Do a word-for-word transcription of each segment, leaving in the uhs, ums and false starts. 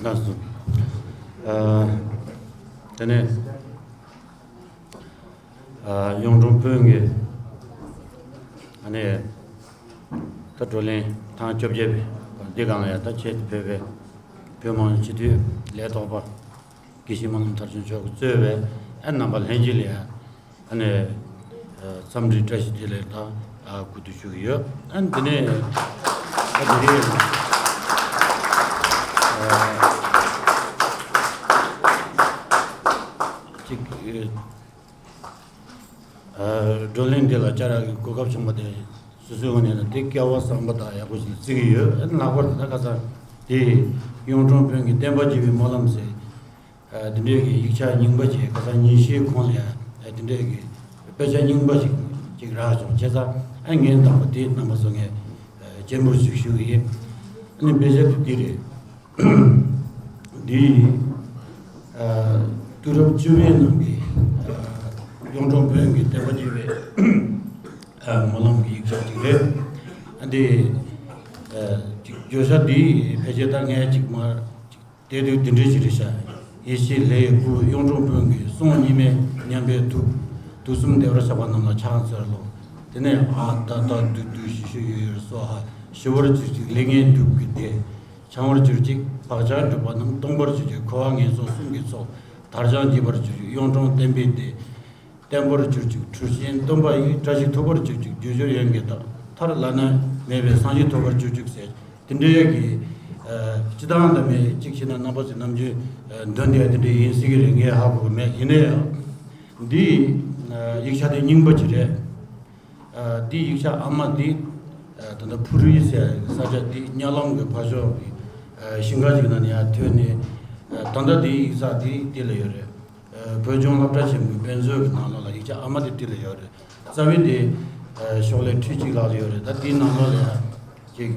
ལགས་སོ། ཨ། དེ་ནས་ཨ་གཡུང་དྲུང་བོན་གྱི་ཨ་ནི་ད་བགྲོ་གླེང་ཐེངས་བཅོ་བརྒྱད་པའི་འདི་སྒང་ལ་ཡང་ད་ཆེད་དུ་ཕེབས་པའི་བོད་མང་སྤྱི་འཐུས་ལས་ཐོག་པ་དགེ་བཤེས་སྨོན་ལམ་མཐར་ཕྱིན་མཆོག་གིས་གཙོས་པའི་ཨ་རྣམ་པ་ལྷན་རྒྱས་ལ་ཡང་ཨ་ནི་ཨ་འཚམས་འདྲི་བཀྲ་ཤིས་བདེ་ལེགས་དང་ཨ་གུས་འདུད་ཞུ་གི་ཡོད། ཨ་ནི་དེ་ནས་ཨ་དེ་རིང་ཨ་ཅིག་ཨ་བགྲོ་གླེང་འདི་ལ་བཅར་ཡག་གི་གོ་སྐབས་བྱུང་བ་དེ་སོ་སོའི་ངོས་ནས་ལ་དེ་སྐལ་བ་བཟང་པོ་དང་ཡག་པོ་ཞིག་བརྩི་གི་ཡོད། ཨ་ནི་ལྷག་པར་དུ་ད་ཁ་སང་དེ་གཡུང་དྲུང་བོན་གྱི་བསྟན་པ་རྒྱས་པའི་སྨོན་ལམ་ཟེར། ཨ་འདི་འདྲའི་གི་ཡིག་ཆ་རྙིང་པ་ཅིག་ཁ་སང་ཉིན་ཤས་གོང་ལ་ཨ་འདི་འདྲའི་གི་དཔེ་ཆ་རྙིང་པ་ཞིག་ཅིག་རག་བྱུང་། བྱས་ཙང་ཨ་ངས་དང་པོ་དེ་རྣམ་པ་ཚོ་ངས་ཨ་སྤྱན་འབུལ་ཞིག་ཞུ་གི་ཡིན། ཨ་ནི་དཔེ་ཆ་དེ་འདི་རེད། འདི་ཨ་དུས་རབས་བཅུ་པའི་ནང་གི་ཨ་གཡུང་དྲུང་བོན་གྱི་བསྟན་པ་རྒྱས་པའི་ཨ་སྨོན་ལམ་གྱི་ཡིག་ཆ་ཅིག་རེད། ཨ་འདི་ཨ་ཅིག་བརྗོད་བྱ་འདི་ཕལ་ཆེར་ད་ངས་ཅིག་མར་ཅིག་དེ་དུས་འདི་འདྲ་ཞིག་རེད་ཤག། ཡེ་ཤེས་ལས་སྐུ་གཡུང་དྲུང་བོན་གྱི་གསུང་གཉིས་མེད་མཉམ་པའི་ཐུགས། དུས་གསུམ་བདེ་བར་གཤེགས་པ་རྣམས་ལ་ཕྱག་འཚལ་ལོ། དེ་ནས་ཨ་ཏ་ཏ་ཏུ་ཏུ་ཞི་ཞི་ཡོ་ཡོ་སྭཱ་ཧཱ། ཞི་བར་གྱུར་ཅིག་ལས་ངན་སྡུག་གི་སྡེ། བྱང་བར་གྱུར་ཅིག་བག་ཆགས་འགྲོ་བ་རྣམས། སྟོང་པར་གྱུར་ཅིག་འཁོར་བ་ངན་སོང་གསུམ་གྱི་ཚོགས། དལ་བྱང་རྒྱས་པར་གྱུར་ཅིག་གཡུང་དྲུང་བསྟན་པའི་སྡེ། བརྟན་པར་གྱུར་ཅིག་གྲུ་ཆེན་སྟོན་པ་ཡི། བཀྲ་ཤིས་ཐོབ་པར་གྱུར་ཅིག་རྒྱུ་སྦྱོར་ཡོན་གྱི་བདག། ཐར་བླ་ན་མེད་པའི་སངས་རྒྱས་ཐོབ་པར་གྱུར་ཅིག་ཟེར། དེ་འདྲའི་གི་ཨ་སྤྱི་བཏང་དུ་མེད་ཅིག་བྱས་ན་རྣམ་པ་ཚོས་ནམ་རྒྱུན་ཨ་འདོན་བསྡད་དེ་འདྲ་ཡིན་སྲིད་ཀྱི་རེད། ངས་ཧ་གོ་གི་མེད། ཡིན་ན་ཡང་འདི་ཨ་ཡིག་ཆ་དེ་རྙིང་པ་ཅིག་རེད། ཨ་འདི་ཡིག་ཆ་ཨ་མ་འདི་ཨ་ད་ལྟ་ཕུ་རུའི་ཟེར་ས་ཆ་འདི་གཉའ་ལམ་གྱི་ཕར་ཕྱོགས་ཀྱི་ཨ་ཞིང་ཁ་ཅིག་ནང་ནས་ཡར་ཐོན་ནས། ཨ་ད་ལྟ་འདི་ཡིག་ཚགས་འདི་འདི་ལ་ཡོད་རེད། ཨ་བོད་ལྗོངས་སློབ་གྲྭ་ཆེན་མོའི་དཔེ་མཛོད་ཀྱི་ནང་ལོགས་ལ་ཡིག་ཆ་ཨ་མ་དེ་འདི་ལ་ཡོད་རེད། རྩ་བའི་དེ་ཨ་ཤོག་ལྷེ་ཁྲི་གཅིག་ལྷག་ཡོད་རེད། ད་འདིའི་ནང་ལོགས་ལ་ཡ་ཅིག་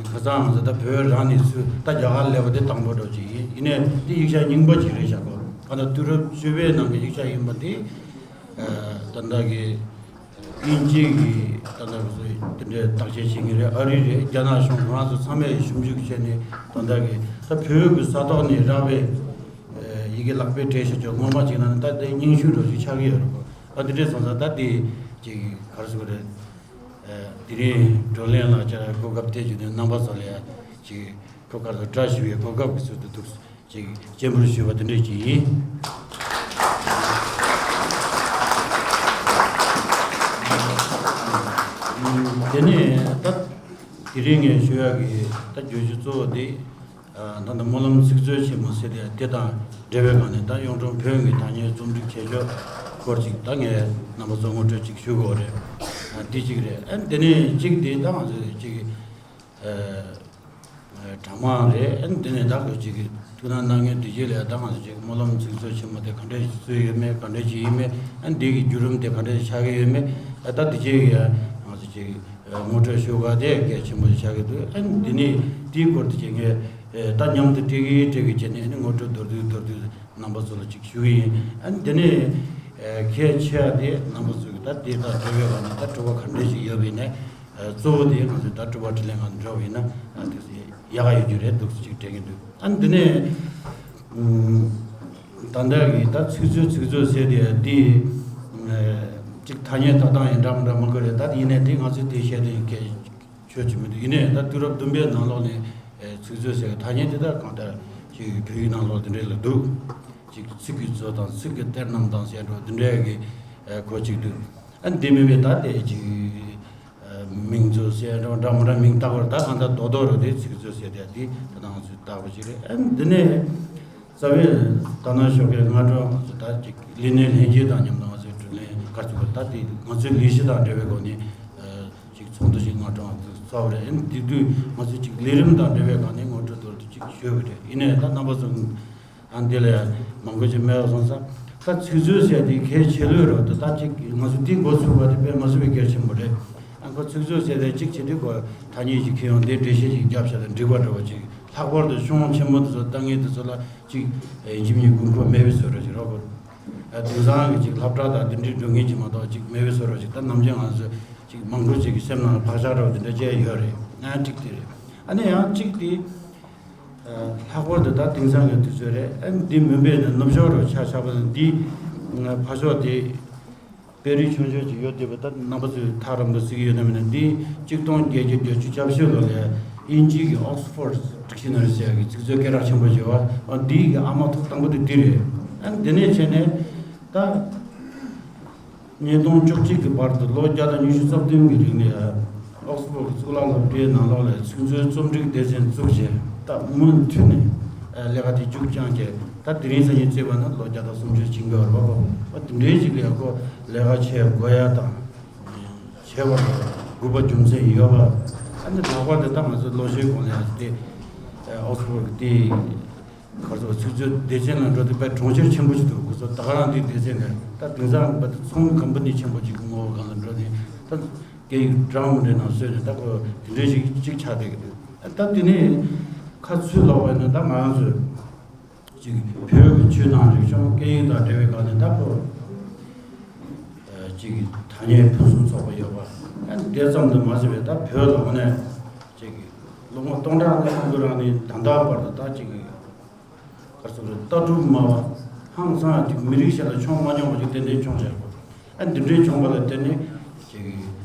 ཁ་སང་ང་ཚོ་ད་བོད་རང་ནས་ཚུར་ད་རྒྱ་གར་སླེབས་པ་དེ་དང་པོ་འདྲ་ཅིག་ཡིན། ཡིན་ནའི་དེ་ཡིག་ཆ་རྙིང་པ་ཅིག་རེད་ཤག་གོ། གང་ལྟར་དུས་རབས་བཅུ་པའི་ནང་གི་ཡིག་ཆ་ཡིན་པ་དེ་ཨ་ད་ལྟ་གི་དབྱིན་ཇི་གི་ད་ལྟ་གི་དེ་འདྲའི་བརྟག་དཔྱད་བྱེད་མཁན་རེད། ཨ་རི་རེད། རྒྱ་ནག་གཞུང་ང་ཚོ་ཚང་མས་ཞིབ་འཇུག་བྱས་ནས་ད་ལྟ་གི་ད་བོད་ཀྱི་ས་ཐོག་ནས་རག་པའི་ཨ་ཡི་གེ་ལག་པས་བྲིས་བྱས་ཀྱང་སྔོན་མ་ཅིག་ན་ད་ལྟའི་རྙིང་ཤོས་འདྲ་ཅིག་ཆགས་ཀྱི་ཡོད་རེད་གོ། ཨ་དེ་འདྲས་སོང་ཙང་ད་དེ་ཅིག་ག་རེ་ཟེར་དགོས་རེད། ཨ་དེ་རིང་བགྲོ་གླེང་ལ་བཅར་གོ་སྐབས་དེ་བརྒྱུད་ནས་རྣམ་པ་ཚོ་ལ་ཡ་ཅིག་ཐུགས་ཁ་ལ་བཀྲ་ཤིས་པའི་གོ་སྐབས་ཀྱི་ཚུལ་དུ་འདུག་ཅིག་སྤྱན་འབུལ་ཞུས་པ་དེ་འདྲ་ཅིག་ཡིན། དེ་ནས་ད་དེ་རིང་ངས་ཞུ་ཡག་གི་ད་བརྗོད་གཞི་གཙོ་བོ་དེ་ཨ་ད་ལྟ་སྨོན་ལམ་ཚིག་མཛོད་ཆེན་མོ་ཟེར་དེ་དེ་དང་འབྲེལ་བའི་སྒང་ནས་ད་གཡུང་དྲུང་བོན་གྱི་ཐ་སྙད་རྩོམ་སྒྲིག་བྱེད་ཕྱོགས་སྐོར་ཅིག་ད་ངས་རྣམ་པ་ཚོ་ངོ་སྤྲོད་ཅིག་ཞུ་དགོས་རེད། ཨ་འདི་གཅིག་རེད། ཨ་དེ་ནས་གཅིག་དེ་ད་ང་ཚོས་གཅིག་ཨ་གྲྭ་མང་རེད། ཨ་ནི་དེ་ནས་ད་ཁོས་ཅིག་གི་ཐུགས་སྣང་གནང་མཁན་དེ་རྗེས་ལ་ད་ང་ཚོ་ཅིག་སྨོན་ལམ་ཚིག་མཛོད་ཆེན་མོ་དེ་ག་འདྲས་ཞིག་བཟོས་ཡོད་མེད། ག་འདྲས་ཞིག་ཡིན་མེད། ཨ་ནི་འདི་གི་བརྒྱུད་རིམ་དེ་ག་འདྲས་ཞིག་ཆགས་ཀྱི་ཡོད་མེད། ཨ་ད་དེ་རྗེས་ཀྱི་ང་ཚོ་ཅིག་ངོ་སྤྲོད་ཞུ་ག་དེ་གལ་ཆེན་པོ་ཞིག་ཆགས་ཀྱི་འདུག། ཨ་ནི་འདི་ནས་དེའི་སྐོར་དེ་ཅིག་ངས་ད་མཉམ་དུ་སྤྲད་ཀྱི་སྤྲད་ཀྱི་བྱས་ནས། ཨ་ནི་ངོ་སྤྲོད་མདོར་བསྡུས་མདོར་བསྡུས་རྣམ་པ་ཚོ་ལ་ཅིག་ཞུ་གི་ཡིན། ཨ་ནི་དེ་ནས་ཨ་གལ་ཆེ་བ་དེ་རྣམ་པ་ཚོ་གི་ད་དེ་དང་འབྲེལ་བའི་བར་ནས་ད་དྲི་བ་ག་འདྲ་ཞིག་ཡོད་པ་ཡིན་ནའི་ཨ་གཙོ་བོ་དེ་ང་ཚོས་ད་དྲི་བ་དྲིས་ལན་སྒང་འགྲོ་བ་ཡིན་ན་ཨ་ཏོག་ཙམ་ཡག་ག་ཡོད་རྒྱུ་རེད་འདུག་ཅིག་དྲན་གྱི་འདུག། ཨ་ནི་དེ་ནས་ཨ་ད་ལྟ་གི་ད་ཚིག་མཛོད་ཚིག་མཛོད་ཟེར་དེ་དེ་ཨ་ཅིག་ཐ་སྙད་བཏགས་སྟངས་ཡང་འདྲ་མི་འདྲ་མང་པོ་རེད། ད་ཡིན་ནའི་དེ་ང་ཚོས་དེ་བཤད་དེ་གལ་ཆོད་ཀྱི་མི་འདུག། ཡིན་ནའི་ད་དུས་རབས་བདུན་པའི་ནང་ལོགས་ནས་ཨེ་ཚིག་མཛོད་ཟེར་བའི་ཐ་སྙད་དེ་དག་གང་ལྟར་ཅིག་བོད་ཡིག་ནང་ལོགས་དེ་འདྲས་ལ་འདུག། ཅིག་ཚིག་གི་མཛོད་དང་ཚིག་གི་གཏེར་རྣམས་དང་ཟེར་འགྲོ་དེ་འདྲས་ཀྱི་ཨེ་གོ་ཅིག་འདུག། ཨ་འདི་མིན་པའི་ད་དེ་ཅིག་ཨེ་མིང་མཛོད་ཟེར་འགྲོ་འདྲ་མི་འདྲ་མིང་བཏགས་པར་ད་གང་ལྟར་རྡོག་རྡོག་རུ་དེ་ཚིག་མཛོད་ཟེར་དེ་དེ་ད་ང་ཚོས་བཏགས་པ་ཅིག་རེད། ཨ་འདི་ནས་རྩ་བའི་ད་ནང་ཞོགས་ཀའི་སྔ་དྲོ་ང་ཚོ་ད་ཅིག་ལས་སྣེ་ལྷན་རྒྱས་དང་མཉམ་དུ་ང་ཚོའི་བགྲོ་གླེང་ག་ཚོད་པ་ད་དེ་ང་ཚོའི་ལས་གཞི་དང་འབྲེལ་བའི་སྒོ་ནས་ཨ་ཅིག་ཚོགས་འདུ་ཞིག་སྔ་དྲོ་ང་ཚོ་ཚོགས་པ་རེད། ཨ་ནི་དེ་དུས་ང་ཚོས་ཅིག་ལས་རིམ་དང་འབྲེལ་བའི་སྒང་ནས་ངོ་སྤྲོད་མདོར་བསྡུས་ཅིག་ཞུས་པ་རེད། ཡིན་ནའི་ད་རྣམ་པ་ཚོ་ཨ་འདི་ལ་ཡང་མང་པོ་ཅིག་མེད་པ་སོང་ཙང་ད་ཚིག་མཛོད་ཟེར་དེ་གལ་ཆེ་ལོས་རོགས་ད་ད་ཅིག་ང་ཚོ་འདི་འགོ་ཚུགས་པ་དེ་དཔེ་ང་ཚོ་བས་གལ་ཆེན་པོ་རེད། ཨ་ཁོ་ཚིག་མཛོད་ཟེར་དེ་གཅིག་བྱེད་དུས་ཁོ་ཐ་སྙད་ཅིག་ཁྱེར་ཡོང་དེ་འགྲེལ་བཤད་ཅིག་བརྒྱབ་བྱས་ད་འགྲིག་པ་འདྲ་བོ་ཅིག། ལྷག་པར་དུ་གཞུང་ཆེན་མོ་དེ་ཚོ་ལྟ་མཁན་དེ་ཚོ་ལ་ཅིག་ཨེ་ཡིན་གཅིག་མིན་གཉིས་དགོས་མཁོ་མེད་པའི་བཟོ་འདྲ་ཅིག་རོགས་གོ། ཨ་དེང་སང་གི་ཅིག་སློབ་གྲྭ་དང་དེ་འདྲའི་འགྲོ་མཁན་ཅིག་མ་གཏོགས་ཅིག་མེད་པའི་བཟོ་འདྲ་ཅིག། ད་ནམ་རྒྱུན་ང་ཚོ་ཅིག་མང་པོ་ཅིག་གི་སེམས་ནང་ལ་བག་ཆགས་འདྲ་བོ་དེ་འདྲ་ཅིག་ཡོད་རེད། ཨ་གཅིག་དེ་རེད། ཨ་ནི་ཡང་གཅིག་དེ་ ལྷག་པར་དུ་ད་དེང་སང་གི་དུས་ཚོད་རེད། ཨ་ནི་འདི་མུན་པའི་ནི་ནུབ་ཕྱོགས་རུ་ཆ་ཆགས་པ་ནི་འདི་ཕ་ཕྱོགས་དེ་དཔེ་རིས་ཆུང་ཆུང་ཅིག་ཡོད་བསྡད་པ། ད་རྣམ་པ་ཚོས་ཐག་རིང་པོ་གཟིགས་ཡོད་ན་མིན་ན། འདི་གཅིག་སྟོང་བརྒྱད་བརྒྱ་བརྒྱད་ཅུ་གྱ་བཞི་ལོ་ལ་དབྱིན་ཇི་གི་Oxford Dictionary་ཟེར་ཡག་གི་ཚིག་མཛོད་སྐད་གྲགས་ཆེན་པོ་ཅིག་ཡོད་པ། འདི་གི་ཨ་མ་ཐོག་དང་པོ་དེ་འདི་རེད། ཨ་ནི་དེ་ནས་བྱས་ནས་ད། ཉིས་སྟོང་བཅུ་གཅིག་གི་བར་དུ་ལོ་བརྒྱ་དང་ཉི་ཤུ་རྩ་བདུན་གྱི་རིང་ལ་ཨོག་སི་ཕོར་གྱི་གཙུག་ལག་སློབ་གྲྭའི་ནང་ལོགས་ལ་ཚིག་མཛོད་རྩོམ་སྒྲིག་སྡེ་ཚན་བཙུགས་རྗེས། ད་མུ་མཐུད་ནས་ལས་ཀ་དེ་མཇུག་བསྐྱངས་རྗེས། ད་དེ་རིང་སང་ཉིན་བརྩིས་པ་ན་ལོ་བརྒྱ་དང་སུམ་ཅུ་ཕྱིན་དགོས་པ་རེད་པ། འོ་དེ་འདྲའི་ཞིག་ལ་ཡ་ཁོ་ལས་ཀ་བྱེད་དགོས་ཡ་དང་། བྱེད་པར་དགོས་པ་རྒྱུ་མཚན་ཡོད་པ། ཨ་ནི་ལྷག་པར་དུ་ད་ང་ཚོ་ལོ་ཤས་གོང་ལ་ཡ་དེ་ཨོག་སི་ཕོར་གྱི་དེ། གར་སོགས་ཚིག་མཛོད་སྡེ་ཚན་ལ་འགྲོ་དུས་དཔེ་གྲོང་ཁྱེར་ཆེན་པོ་ཞིག་འདུག་ཁོ་ཚོ་ད་ག་རང་དེའི་སྡེ་ཚན་ལ་ད་དེང་སང་དཔེ་ཚོང་ཀམ་པ་ནི་ཆེན་པོ་ཅིག་གི་ངོ་བོ་སྒང་ལ་འགྲོ་ནས། ད་སྐད་ཡིག་འདྲ་མི་འདྲ་ནང་བཟོས་ནས་ད་ཁོ་དེ་འདྲའི་ཞིག་ཅིག་ཆགས་བསྡད་ཀྱི་འདུག་ད་དེ་ནས་ཁ་ཚུར་ལོག་པ་ཡིན་ན། ད་ང་རང་ཚོས་ཅིག་བོད་ཀྱི་ཆོས་དང་རིག་གཞུང་སྐད་ཡིག་དང་འབྲེལ་བའི་སྒང་ནས་ད་ཁོ་ཅིག་ཐ་སྙད་ཕུན་སུམ་ཚོགས་པ་ཡོད་པ། ཨ་དེ་ཙམ་དུ་མ་ཟད་པའི་ད་བོད་ལ་འོ་ནས་ཅིག་ལོ་ངོ་སྟོང་ཕྲག་ལྔ་ཙམ་གྱི་རིང་ནས་ད་ལྟ་བར་དུ་ད་ཅིག་ག་རེ་ཟེར་དགོས་རེད། ལྟ་གྲུབ་སྨྲ་བ་ཧང་སང་ཅིག་མི་རིགས་གཞན་ལ་བྱུང་མ་མྱོང་བ་ཅིག་ཏན་ཏན་བྱུང་བཞག་པ། ཨ་འདི་འདྲའི་བྱུང་བ་ལ་བརྟེན་ནས་ཅིག་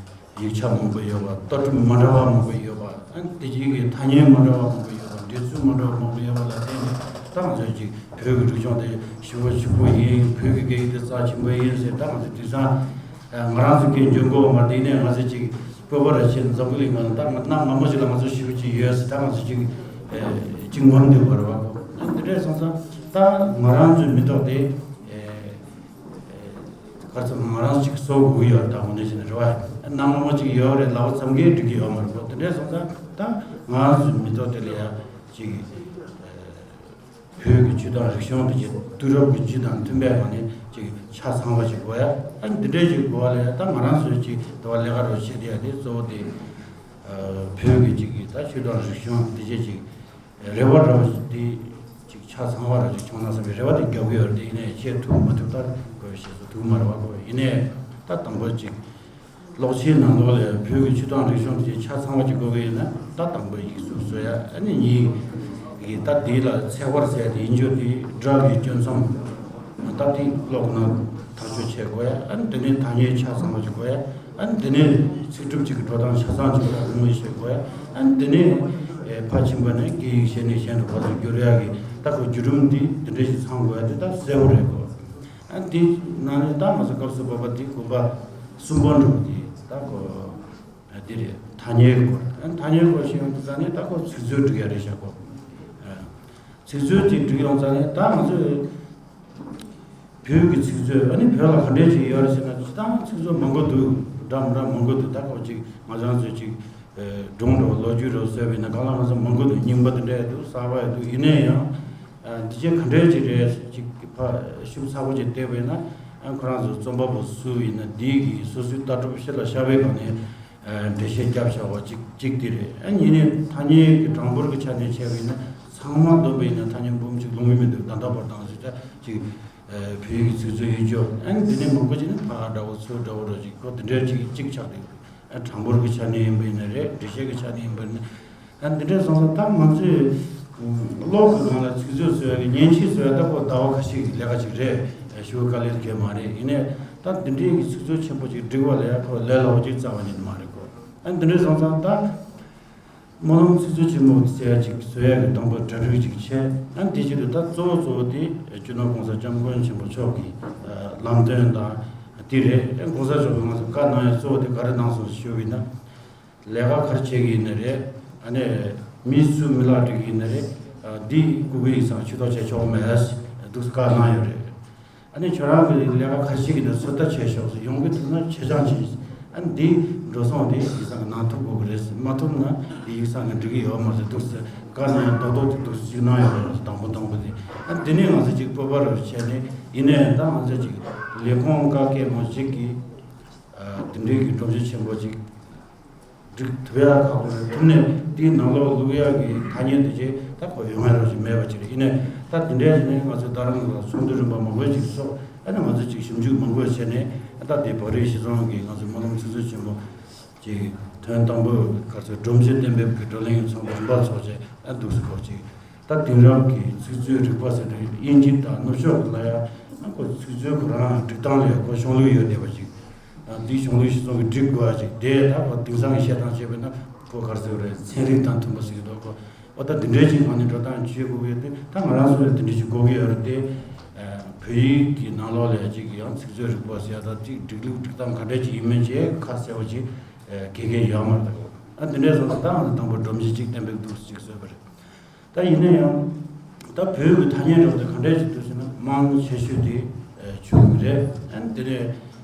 ཡིག་ཆ་མང་པོ་ཡོད་པ། ལྟ་གྲུབ་མ་འདྲ་བ་མང་པོ་ཡོད་པ། ཨ་དེ་རྗེས་ཀྱི་ཐ་སྙད་མ་འདྲ་བ་མང་པོ་ཡོད་པ། འགྲེལ་ཚུལ་མ་འདྲ་བ་མང་པོ་ཡོད་པ་ལ་བརྟེན་ནས། ད་ང་ཚོས་ཅིག་བོད་ཀྱི་རིག་གཞུང་དེ་ཞེ་པོ་ཕྱུག་པོ་ཡིན། བོད་ཀྱི་སྐད་ཡིག་དེ་རྩ་ཆེན་པོ་ཡིན་ཟེར། ད་ང་ཚོས་དེང་སང་ང་རང་ཚོ་སྐད་འཇོན་གོ་མ་རེད། ཡིན་ནའི་ང་ཚོས་ཅིག་སྤོབས་པ་ར་བྱས་ནས་འཛམ་བུ་གླིང་ནང་ལ་ད་ང་གནའ་སྔ་མོ་ཞིག་ལ་ང་ཚོ་ཞེ་པོ་ཅིག་ཡོད་ཟེར། ད་ང་ཚོ་ཅིག་ཅིག་ངོམ་འདུག་པ་རེད་པ། འདི་འདྲས་སོང་ཙང་ད་ང་རང་ཚོའི་མི་ཐོག་དེ། ག་རེ་ཟེར། ང་རང་ཅིག་གསོ་དགོས་ཡོད་རེད། ད་དངོས་གནས་བྱས་ན་རེད་པ། གནའ་སྔ་མོ་ཅིག་ཡོད་རེད། ལབ་པ་ཙམ་གྱིས་འགྲིག་གི་ཡོད་མ་རེད་པ། དེ་འདྲས་སོང་ཙང་ད་ང་རང་ཚོའི་མི་ཐོག་དེ་ལ་ཡ་ཅིག་བོད་ཀྱི་ཆོས་དང་རིག་གཞུང་དེ་ཅིག་དུས་རབས་ཀྱི་སྤྱི་དང་མཐུན་པའི་ངང་ནས་ཅིག་ཆ་ཚང་བ་ཞིག་དགོས་ཡ། ཨ་འདི་འདྲས་ཅིག་དགོས་པ་ལ་ཡ་ད་ང་རང་ཚོས་ཅིག་དེ་བ་ལས་ཀ་རོགས་བྱེད་བསྡད་ཡ་དེ་གཙོ་བོ་དེ། བོད་ཀྱི་ཅིག་གི་ད་ཆོས་དང་རིག་གཞུང་དེ་ཅིག་ཅིག་རེ་བ་རེ་བ་ཞིག་དེ་ཅིག་ཆ་ཚང་བ་ར་ཅིག་བྱུང་ན་བསམ་པའི་རེ་བ་དེ་རྒྱག་གི་ཡོད་རེད། དེ་ཡིན་ནའི་བྱེད་ཐུབ་མ་ཐུབ་ད་གོ་བའི་ཞེས་སུ་ཐུག་མ་རེད་པ། གོ་ཡིན་ནའི་ད་དང་པོ་ཅིག་ཀློག་ཆས་ནང་ལོགས་ལ་བོད་ཀྱི་ཆོས་དང་རིག་གཞུང་དེ་ཆ་ཚང་བ་ཅིག་དགོས་ཀྱི་ཡིན་ན། ད་དང་པོ་ཡིག་གཟུགས་བཟོ་ཡ། ཨ་ནི་གཉིས་ཀྱི་ད་དེ་ལ་ཚེག་བར་ཟེར་དེ་ཡིན་རྒྱུ་དེ་སྒྲ་གི་སྐྱོན་མཚམས་ད་དེ་ཀློག་ན་ཐག་གཅོད་བྱེད་དགོས་ཡ། ཨ་ནི་དེ་ནས་ཐ་སྙད་ཆ་ཚང་བ་ཅིག་དགོས་ཡ། ཨ་ནི་དེ་ནས་ཚིག་གྲུབ་ཅིག་གི་འགྲོ་སྟངས་ཆ་ཚང་ཅིག་ལ་ངོས་བཞེས་དགོས་ཡ། ཨ་ནི་དེ་ནས་ཨེ་ཕར་ཕྱིན་པ་ནས་སྐད་ཡིག་གཞན་ནས་གཞན་དུ་ག་ཚོད་བསྒྱུར་ཡ་གི་ད་ཁོ་བརྒྱུད་རིམ་འདི་འདི་འདྲ་ཞིག་ཚང་དགོས་ཡ་དེ་ད་གསལ་པོ་རེད་གོ། ཨ་ནི་དེ་ནང་ནས་ད་ང་ཚོ་སྐབས་སུ་བབ་པ་དེ་དགོན་པ་གསུམ་པ་འགྲོ་བ་དེ་ད་ཁོ་འདི་རེད། ཐ་སྙད་སྐོར། ཨ་ནི་ཐ་སྙད་སྐོར་ཞིག་ཡོང་དུས་ཙང་ནས་ད་ཁོ་ཚིག་མཛོད་སྒྲིག་ཡ་རེད་ཤག་གོ། ཚིག་མཛོད་ཅིག་སྒྲིག་ཡོང་ཙང་ནས་ད་ང་ཚོས་བོད་ཀྱི་ཚིག་མཛོད། ཨ་ནི་བོད་ལ་ག་འདྲས་ཅིག་ཡོད་རེད་ཟེར་ན། སྤྱིར་བཏང་ཚིག་མཛོད་མང་པོ་འདུག་འདྲ་མི་འདྲ་མང་པོ་འདུག་ད་ཁོ་ཅིག་ང་ཚོ་ཚོས་ཅིག་སྒྲུང་རོ་ལོ་རྒྱུས་རོ་བཟོས་པ་ཡིན་ན་སྒང་ལ་ང་ཚོ་མང་པོ་འདུག་རྙིང་པ་དེ་འདྲ་འདུག་གསར་པ་འདུག་ཡིན་ན་ཡང་འདི་ཅིག་ག་འདྲས་ཅིག་རེད། ཅིག་ཕར་ཤུགས་ཚ་པོ་ཅིག་བལྟས་པ་ཡིན་ན། ཁོ་རང་ཚོ་རྩོམ་པ་པོ་སུ་ཡིན་ན་འདི་གི་སོ་སོའི་ལྟ་གྲུབ་གཞི་ལ་བཞག་པའི་སྒང་ནས། འགྲེལ་བཤད་བརྒྱབ་བཞག་པ་གཅིག་གཅིག་དེ་རེད། ཨ་གཉིས་ནས་ཐ་སྙད་ཀྱི་གྲངས་འབོར་གྱི་ཆ་ནས་བྱས་པ་ཡིན་ན་ཚང་མ་བསྡོམས་པ་ཡིན་ན་ཐ་སྙད་འབུམ་གཅིག་ལོངས་ཀྱི་མི་འདུག་ད་ལྟ་བར་དུ་ང་ཚོས་ད་ཅིག་བོད་ཡིག་གི་ཚིག་མཛོད་ཡོད་རྒྱུ། ཨ་འདི་ནས་མང་པོ་ཅིག་ནི་ཕ་ག་འདྲ་བོ་ཚུར་འདྲ་བོ་རོ་ཅིག་ཁོ་དེ་འདྲའི་ཅིག་གཅིག་ཆགས་འདུག་ཨ་གྲངས་འབོར་གྱི་ཆ་ནས་ཡིན་པ་ཡིན་ན་རེད། འགྲེལ་བཤད་ཀྱི་ཆ་ནས་ཡིན་པ་ཡིན་ན། ཨ་འདི་འདྲའི་སོང་ཙང་ད་ང་ཚོས་གློག་གི་ནང་ལ་ཚིག་མཛོད་བཟོ་ཡ་གི་མཉེན་ཆས་བཟོ་ཡ་ད་ཁོ་ཟླ་བ་ཁ་ཤས་ཀྱི་ལས་ཀ་ཅིག་རེད། ཞུ་དཀའ་ལས་གལ་མ་རེད། ཡིན་ནའི་ད་འདི་འདྲའི་གི་ཚིག་མཛོད་ཆེན་པོ་ཅིག་སྒྲིག་པ་ལ་ཡ་ཁོ་ལས་སླ་བོ་ཅིག་རྩ་བ་ཉིད་མ་རེད་གོ། ཨ་འདི་འདྲའི་སོང་ཙང་ད་སྨོན་ལམ་ཚིག་མཛོད་ཆེན་མོ་ཟེར་ཡ་ཅིག་བཟོ་ཡ་གི་དང་པོ་གྲ་སྒྲིག་ཅིག་བྱས། ཨ་འདི་བྱེད་དུས་ད་གཙོ་བོ་གཙོ་བོ་དེ་སྤྱི་ནོར་༸གོང་ས་༸སྐྱབས་མགོན་ཆེན་པོ་མཆོག་གི་ལམ་སྟོན་དང་དེ་རེད། ཨ་༸གོང་ས་མཆོག་གིས་ང་ཚོ་བཀའ་གནང་ཡ་གཙོ་བོ་དེ་ག་རེ་གནང་སོང་ཞུ་བ་ཡིན་ན། ལས་ཀ་ག་རེ་བྱེད་ཀྱི་ཡིན་ན་རེད། ཨ་ནི་མི་སུ་མི་ལག་སྒྲིག་གི་ཡིན་ན་རེད། ཨ་འདི་ཀུ་གེ་ཡིག་ཚང་ཇུས་གཏོགས་བྱས་ཆོག་མེད་འདུག་སེ་བཀའ་གནང་ཡོད་རེད། ཨ་ནི་ཁྱོད་རང་གི་ལས་ཀ་ག་རེ་བྱེད་ཀྱི་འདུག་ཚོད་ལྟ་བྱས་ཤོག་ཟེར། ཡོང་གི་འདུག་ན་ཆེད་སྦྱོང་བྱེད། ཨ་ནི་འདི་འགྲོ་སོང་དེ་ཡིག་ཚང་གི་ནང་ཐུག་དགོས་ཀྱི་རེད་ཟེར། མ་ཐུག་ན་འདི་ཡིག་ཚང་གི་འགྲིག་གི་ཡོད་མ་རེད་འདུག་ཟེར། བཀའ་གནང་ཡང་རྡོག་རྡོག་ཏིག་ཏིག་ཅིག་གནང་ཡོད་རེད། དང་པོ་དང་པོ་དེ། ཨ་ནི་འདི་ནས་ང་ཚོ་ཅིག་སྤོབས་པ་རུ་བྱས་ནས། ཡིན་ནའི་ད་ང་ཚོ་ཅིག་ལས་ཁུངས་བཀའ་བཀལ་མོ་ཞིག་གིས། ཨ་དེ་འདྲའི་གི་སྒྲོམ་གཞི་ཆེན་པོ་ཅིག་སྒྲིག་ཐུབ་ཡག་ཁག་པོ་རེད། ཐུབ་ནས་དེའི་ནང་ལོགས་བླུག་ཡག་གི་ཐ་སྙད་དེ་ཅིག་ད་ཁོ་ཡོང་ཡག་རོགས་ཅིག་མེད་པ་ཅིག་རེད། ཡིན་ནའི་ད་དེ་འདྲའི་ཞིག་ནས་ང་ཚོའི་རྡ་རམ་ས་ལ་ཚོགས་འདུ་རིམ་པ་མང་པོ་ཅིག་ཚོགས། ཨ་ནི་ང་ཚོ་ཅིག་ཞིབ་འཇུག་མང་པོ་བྱས་ནས། ཨ་ད་དེ་བག་རིལ་གཞིས་ཚང་གི་ང་ཚོའི་སྨོན་ལམ་ཚིག་མཛོད་ཆེན་མོ་ཅིག་ཐོན་དང་པོ་ག་ཚོད་སྒྲོམ་གཞི་གཏན་འབེབས་ཀྱི་བགྲོ་གླེང་ཚོགས་པ་རིམ་པ་ཚོགས་བྱས། ཨ་འདུག་སེ་ཁོ་ཅིག་ ད་དེང་རབས་ཀྱི་ཚིག་མཛོད་རིག་པ་ཟེར་དུས་དབྱིན་ཇི་དང་ནུབ་ཕྱོགས་ཀྱི་ལ་ཡ་ཁོ་ཚིག་མཛོད་ཁོ་རང་སྒྲིག་སྟངས་ལ་ཡ་ཁོ་གཞུང་ལུགས་ཡོད་བསྡད་པ་ཅིག་དེའི་གཞུང་ལུགས་གཞི་བཟུང་གི་སྒྲིག་དགོས་པ་ཅིག་དེ་ད་ཁོ་དེང་སང་གི་བཤད་སྟངས་བྱས་པས་ན་ཁོ་ག་རེ་ཟེར་དགོས་རེད། ཚན་རིག་དང་མཐུན་པ་ཟེར་གི་འདུག་ཁོ་ཨོ་ད་འདི་འདྲའི་ཅིག་ངོས་ནས་འགྲོ་སྟངས་བྱེད་དགོས་ཀྱི་ཡོད་དེ། ད་ང་རང་ཚོ་ལ་འདི་འདྲའི་ཅིག་དགོས་ཀྱི་ཡོད་རེད་དེ། བོད་ཡིག་གི་ནང་ལོགས་ལ་ཅིག་ཡང་ཚིག་མཛོད་རིག་པ་ཟེར་ཡ་ད་ཅིག་སྒྲིག་ལུགས་སྒྲིག་སྟངས་ག་འདྲ་ཅིག་ཡིན་མིན་བྱས་ཁ་གསལ་པོ་ཅིག་ག་གེ་ཡོད་མ་རེད། ཨ་འདི་འདྲའི་བཟོ་ལ་ད་ང་ཚོ་དང་པོ་སྒྲོམ་གཞི་ཅིག་གཏན་འབེབས་འདུག་ཅིག་བཟོས་པ་རེད། ད་ཡིན་ན་ཡང་ད་བོད་ཀྱི་ཐ་སྙད་འདྲ་བོ་དེ་ག་འདྲས་ཞིག་འདུག་ཟེར་ན། མང་ཆེ་ཤོས་དེ་ཆོས་ལུགས་རེད། ཨ་ནི་དེ་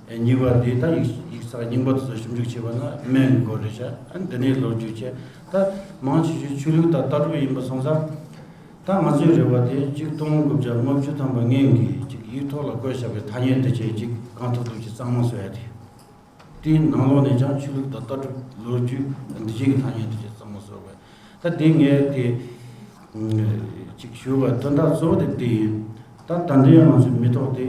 ནས་གཉིས་པ་དེ་ད་ཡིག་ཡིག་ཚགས་རྙིང་པ་དེ་ཚོ་ཞིབ་འཇུག་བྱས་པ་ན་སྨན་གྱི་སྐོར་རེད་ཤག་ཨ་ནི་དེ་ནས་ལོ་རྒྱུས་བྱས། ད་མང་ཆེ་ཤོས་ཆོས་ལུགས་དང་ལྟ་གྲུབ་ཡིན་པ་སོང་ཙང་། ད་ང་ཚོའི་རེ་བ་དེ་ཆིག་སྟོང་དགུ་བརྒྱ་ལྔ་བཅུ་ཐམ་པ་སྔོན་གྱི་ཅིག་ཡིག་ཐོག་ལ་བཀོད་བཞག་པའི་ཐ་སྙད་དེ་བྱས་ཅིག་གང་ཐུབ་ཐུབ་ཅིག་གཙང་མ་བཟོ་ཡ་དེ། དེའི་ནང་ལོགས་ནས་ཀྱང་ཆོས་ལུགས་དང་ལྟ་གྲུབ་ལོ་རྒྱུས་འདི་བཞིན་གྱི་ཐ་སྙད་དེ་ཅིག་གཙང་མ་བཟོ་དགོས། ད་དེ་ངས་དེ་ཅིག་ཞུ་བའི་དོན་དག་གཙོ་བོ་དེ་དེ་ཡིན། ད་ད་ལྟའི་ང་ཚོའི་མི་ཐོག་དེ་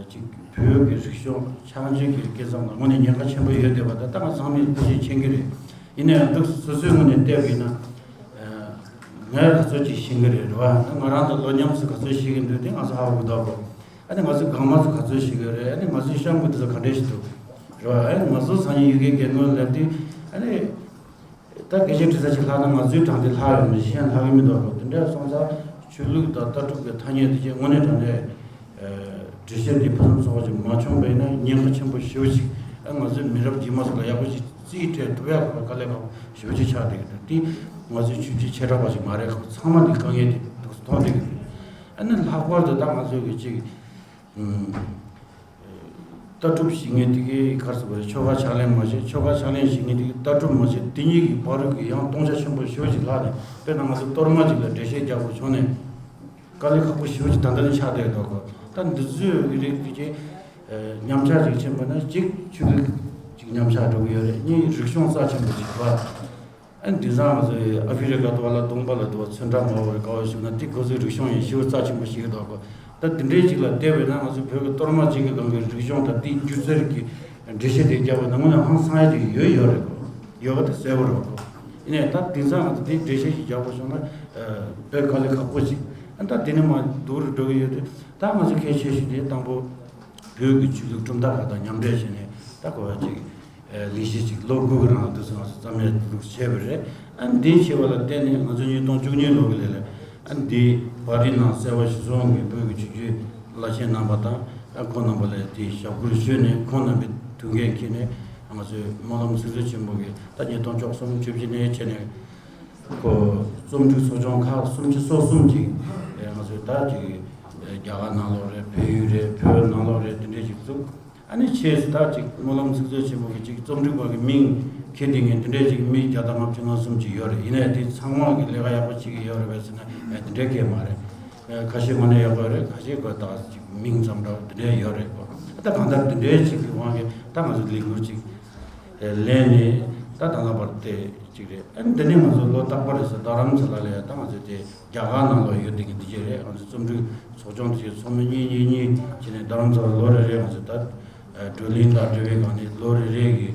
ཅིག་བོད་ཀྱི་རིག་གཞུང་ཕྱག་མཇུག་གི་སྐལ་བཟང་ལ་དངོས་གནས་ཉེན་ཁ་ཆེན་པོ་ཡོད་བསྡད་པ་དང་། ད་ང་ཚང་མས་ཐུགས་རྗེ་མཁྱེན་གྱི་རེད། ཡིན་ན་ཡང་འདུག་སོ་སོའི་ངོས་ནས་བལྟས་པ་ཡིན་ན། ངས་ག་ཚོད་ཅིག་ཤེས་ཀྱི་རེད། རེད་བ། ང་རང་དང་ལོ་མཉམ་སུ་ག་ཚོད་ཤེས་ཀྱི་འདུག་དེ་ང་ཚོ་ཧ་གོ་གི་འདུག་གོ་ཨ་ནི་ང་ཚོ་གང་མང་ཚོ་ག་ཚོད་ཤེས་ཀྱི་རེད། ཨ་ནི་ང་ཚོའི་གཤམ་གྱི་དེ་ཚོ་ག་འདྲས་ཤིག་འདུག་རེད་བ། ཨ་ནི་ང་ཚོ་སང་ཉིན་ཡུལ་སྐད་སྒེར་ངོས་ལབ་དུས་ཨ་ནི་ད་སྐད་ཆ་དྲི་ས་ཅིག་ལྷག་ན་ང་ཚོའི་གྲངས་དེ་ལྷག་ཡོང་མི་གཞན་ལྷག་གི་མི་འདུག་གོ་དེ་འདྲ་སོང་ཙང་ཆོས་ལུགས་དང་ལྟ་གྲུབ་ཀྱི་ཐ་སྙད་དེ་ཅིག་དངོས་གནས་དྲང་གནས། འགྲེལ་བཤད་དེ་ཕུན་སུམ་ཚོགས་པ་ཅིག་མ་བྱུང་བས་ན་ཉེན་ཁ་ཆེན་པོ་ཞེ་པོ་ཅིག་ཨ་ང་ཚོའི་མི་རབས་རྗེས་མ་ཚོ་ལ་ཡག་པོ་ཅིག་རྩིས་སྤྲད་ཐུབ་ཡག་གི་དཀའ་ལས་ཁག་པོ་ཞེ་པོ་ཅིག་ཆགས་བསྡད་ཀྱི་འདུག་དེ་ང་ཚོའི་ཆོས་བརྒྱུད་ཆེ་དྲགས་པ་ཅིག་མ་རེད། ཁག་པོ་ཚང་མ་དེ་དཀའ་ངལ་དེ་འདུག་མཐོང་བསྡད་ཀྱི་འདུག་ཨ་ནི་ལྷག་པར་དུ་ད་ང་ཚོའི་གི་ཅིག་ལྟ་གྲུབ་ཞིག་ངེས་དེ་གའི་གར་སོང་བ་རེད། ཆོ་ག་ཕྱག་ལེན་མ་བྱེད། ཆོ་ག་ཕྱག་ལེན་ཞིག་ངེས་དེ་གའི་ལྟ་གྲུབ་མ་བྱེད། དེ་གཉིས་ཀྱི་བར་གྱི་ཡང་སྟོང་ཆ་ཆེན་པོ་ཞེ་པོ་ཅིག་ལྷག་ནས། དཔེར་ན་ང་ཚོ་གཏོར་མ་ཅིག་ལ་འགྲེལ་བཤད་རྒྱག་དགོས་བྱུང་ནས། དཀའ་ལས་ཁག་པོ་ཞེ་པོ་ཅིག་ད་ལྟ་ནས་ཆགས་བསྡད་འདུག་གོ་ད་འདི་ཚོའི་རིགས་དེ་ཅིག་ཉམས་ཆག་ཅིག་ཕྱིན་པ་ན་གཅིག་ཆོས་ལུགས་ཅིག་ཉམས་ཆག་འགྲོ་གི་ཡོད་རེད། གཉིས་རིག་གཞུང་རྩ་ཆེན་པོ་ཅིག་རེད་བ། ཨ་ནི་དེང་སང་ང་ཚོའི་ཨ་ཧྥེ་རི་ཀ་དུ་བ་ལ་གདོང་པ་ལ་དུ་བ་ཚོན་ཁྲ་མང་བོ་རེད། ག་བ་ཞིག་ན་དེ་ཁོ་ཚོའི་རིག་གཞུང་ཡིན་ཞེ་པོ་རྩ་ཆེན་པོ་ཞིག་འདུག་གོ་ད་འདི་འདྲའི་ཅིག་ལ་བལྟས་པས་ན་ང་ཚོའི་བོད་ཀྱི་གཏོར་མ་ཅིག་གི་སྒང་གི་རིག་གཞུང་དང་དེའི་སྒྱུ་རྩལ་གྱི་འགྲེལ་བཤད་དེ་རྒྱབ་པ་ན་དངོས་གནས་ཧང་སང་ཡ་ཅིག་ཡོད་ཡོད་རེད་གོ་ཡོད་པ་དེ་གསལ་པོ་རེད་གོ་ཡིན་ནའི་ད་དེང་སང་ང་ཚོ་དེའི་འགྲེལ་བཤད་ཅིག་རྒྱག་དགོས་བྱུང་ན་དཔེ་དཀའ་ལས་ཁག་པོ་ཅིག་ཨ་ད་དེ་ནས་མར་སྡུག་རུ་འགྲོ་གི་ཡོད་དུས། ད་ང་ཚོ་གལ་ཆེ་ཤོས་དེ་དང་པོ་བོད་ཀྱི་ཆོས་ལུགས་གྲུབ་མཐའ་ཁག་དང་མཉམ་འབྲེལ་བྱས་ནས་ད་གོ་བ་ཅིག་ལས་གཞི་ཅིག་ལོ་དགུ་གི་རིང་ལ་དུས་སུ་ང་ཚོ་རྩ་མེད་འདུག་བྱས་པ་རེད། ཨ་འདི་བྱས་པ་ལ་བརྟེན་ནས་ང་ཚོ་ཉིས་སྟོང་བཅུ་གཉིས་ལོ་གི་ལས་ལས་ཨ་འདི་པར་རིས་ནང་གསལ་བ་ཞིག་བཟོ་འོང་གི་བོད་ཀྱི་ཆོས་བརྒྱུད་བླ་ཆེན་རྣམ་པ་དང་ཨ་ཁོང་རྣམ་པ་ལ་དེ་ཞབས་སྐུར་ཞུས་ནས་ཁོང་རྣམ་པའི་ཐུགས་འགན་འཁྱེར་ནས་ང་ཚོའི་སྨོན་ལམ་ཚིག་མཛོད་ཆེན་མོ་གི་ད་ཉིས་སྟོང་བཅུ་གསུམ་བཅུ་བཞི་ནས་བྱས་ནས་ཁོ་རྩོམ་སྒྲིག་ཚོགས་ཆུང་ཁག་སུམ་ཅུ་སོ་གསུམ་ཅིག་ང་ཚོའི་ད་ཅིག་རྒྱ་གར་ནང་ལོགས་རེད། བལ་ཡུལ་རེད། བོད་ནང་ལོགས་རེད། དེ་འདྲས་ཅིག་བཙུགས། ཨ་ནི་ཆེས་སུ་ད་ཅིག་སྨོན་ལམ་ཚིག་མཛོད་ཆེན་མོ་གི་ཅིག་རྩོམ་སྒྲིག་པ་གི་མིང་ཁྱེར་དེ་ངས་དེ་འདྲས་ཅིག་མི་བརྒྱ་དང་ལྔ་བཅུ་ང་གསུམ་ཅིག་ཡོད་རེད། ཡིན་ནའི་དེ་ཚང་མ་གི་ལས་ཀ་ཡག་པོ་བྱེད་ཀྱི་ཡོད་རེད་པས་ཟེར་ན་ཨེ་དེ་འདྲས་གས་མ་རེད། ཨེ་ཁ་ཤས་དངོས་གནས་ཡག་པོ་རེད། ཁ་ཤས་གོ་ད་ཅིག་མིང་ཙམ་འདྲ་བོ་དེ་འདྲས་ཡོད་རེད་གོ་ད་གང་ལྟར་དེ་འདྲས་ཅིག་གི་དབང་གིས་ད་ང་ཚོ་ལས་འགུལ་ཅིག་ལས་ནས་ད་ད་ལྟ་བར་དེ་གཅིག་རེད། ཨ་ནི་འདི་ནས་ང་ཚོ་ལོ་རྟག་པར་རེད་ཟེར་རྡ་རམ་ས་ལ་ལ་ཡ་ད་ང་ཚོ་དེ་རྒྱ་གར་ནང་ལ་ཡོད་དེ་གི་འདི་གཅིག་རེད། ང་ཚོ་རྩོམ་སྒྲིག་ཚོགས་ཆུང་དེ་ཚོགས་མི་གཉིས་གཉིས་གཉིས་བྱས་ནས་རྡ་རམ་ས་ལ་ལོ་རེ་རེ་ང་ཚོ་ད་བགྲོ་གླེང་དང་འབྲེལ་བའི་སྒང་ནས་ལོ་རེ་རེ་གི་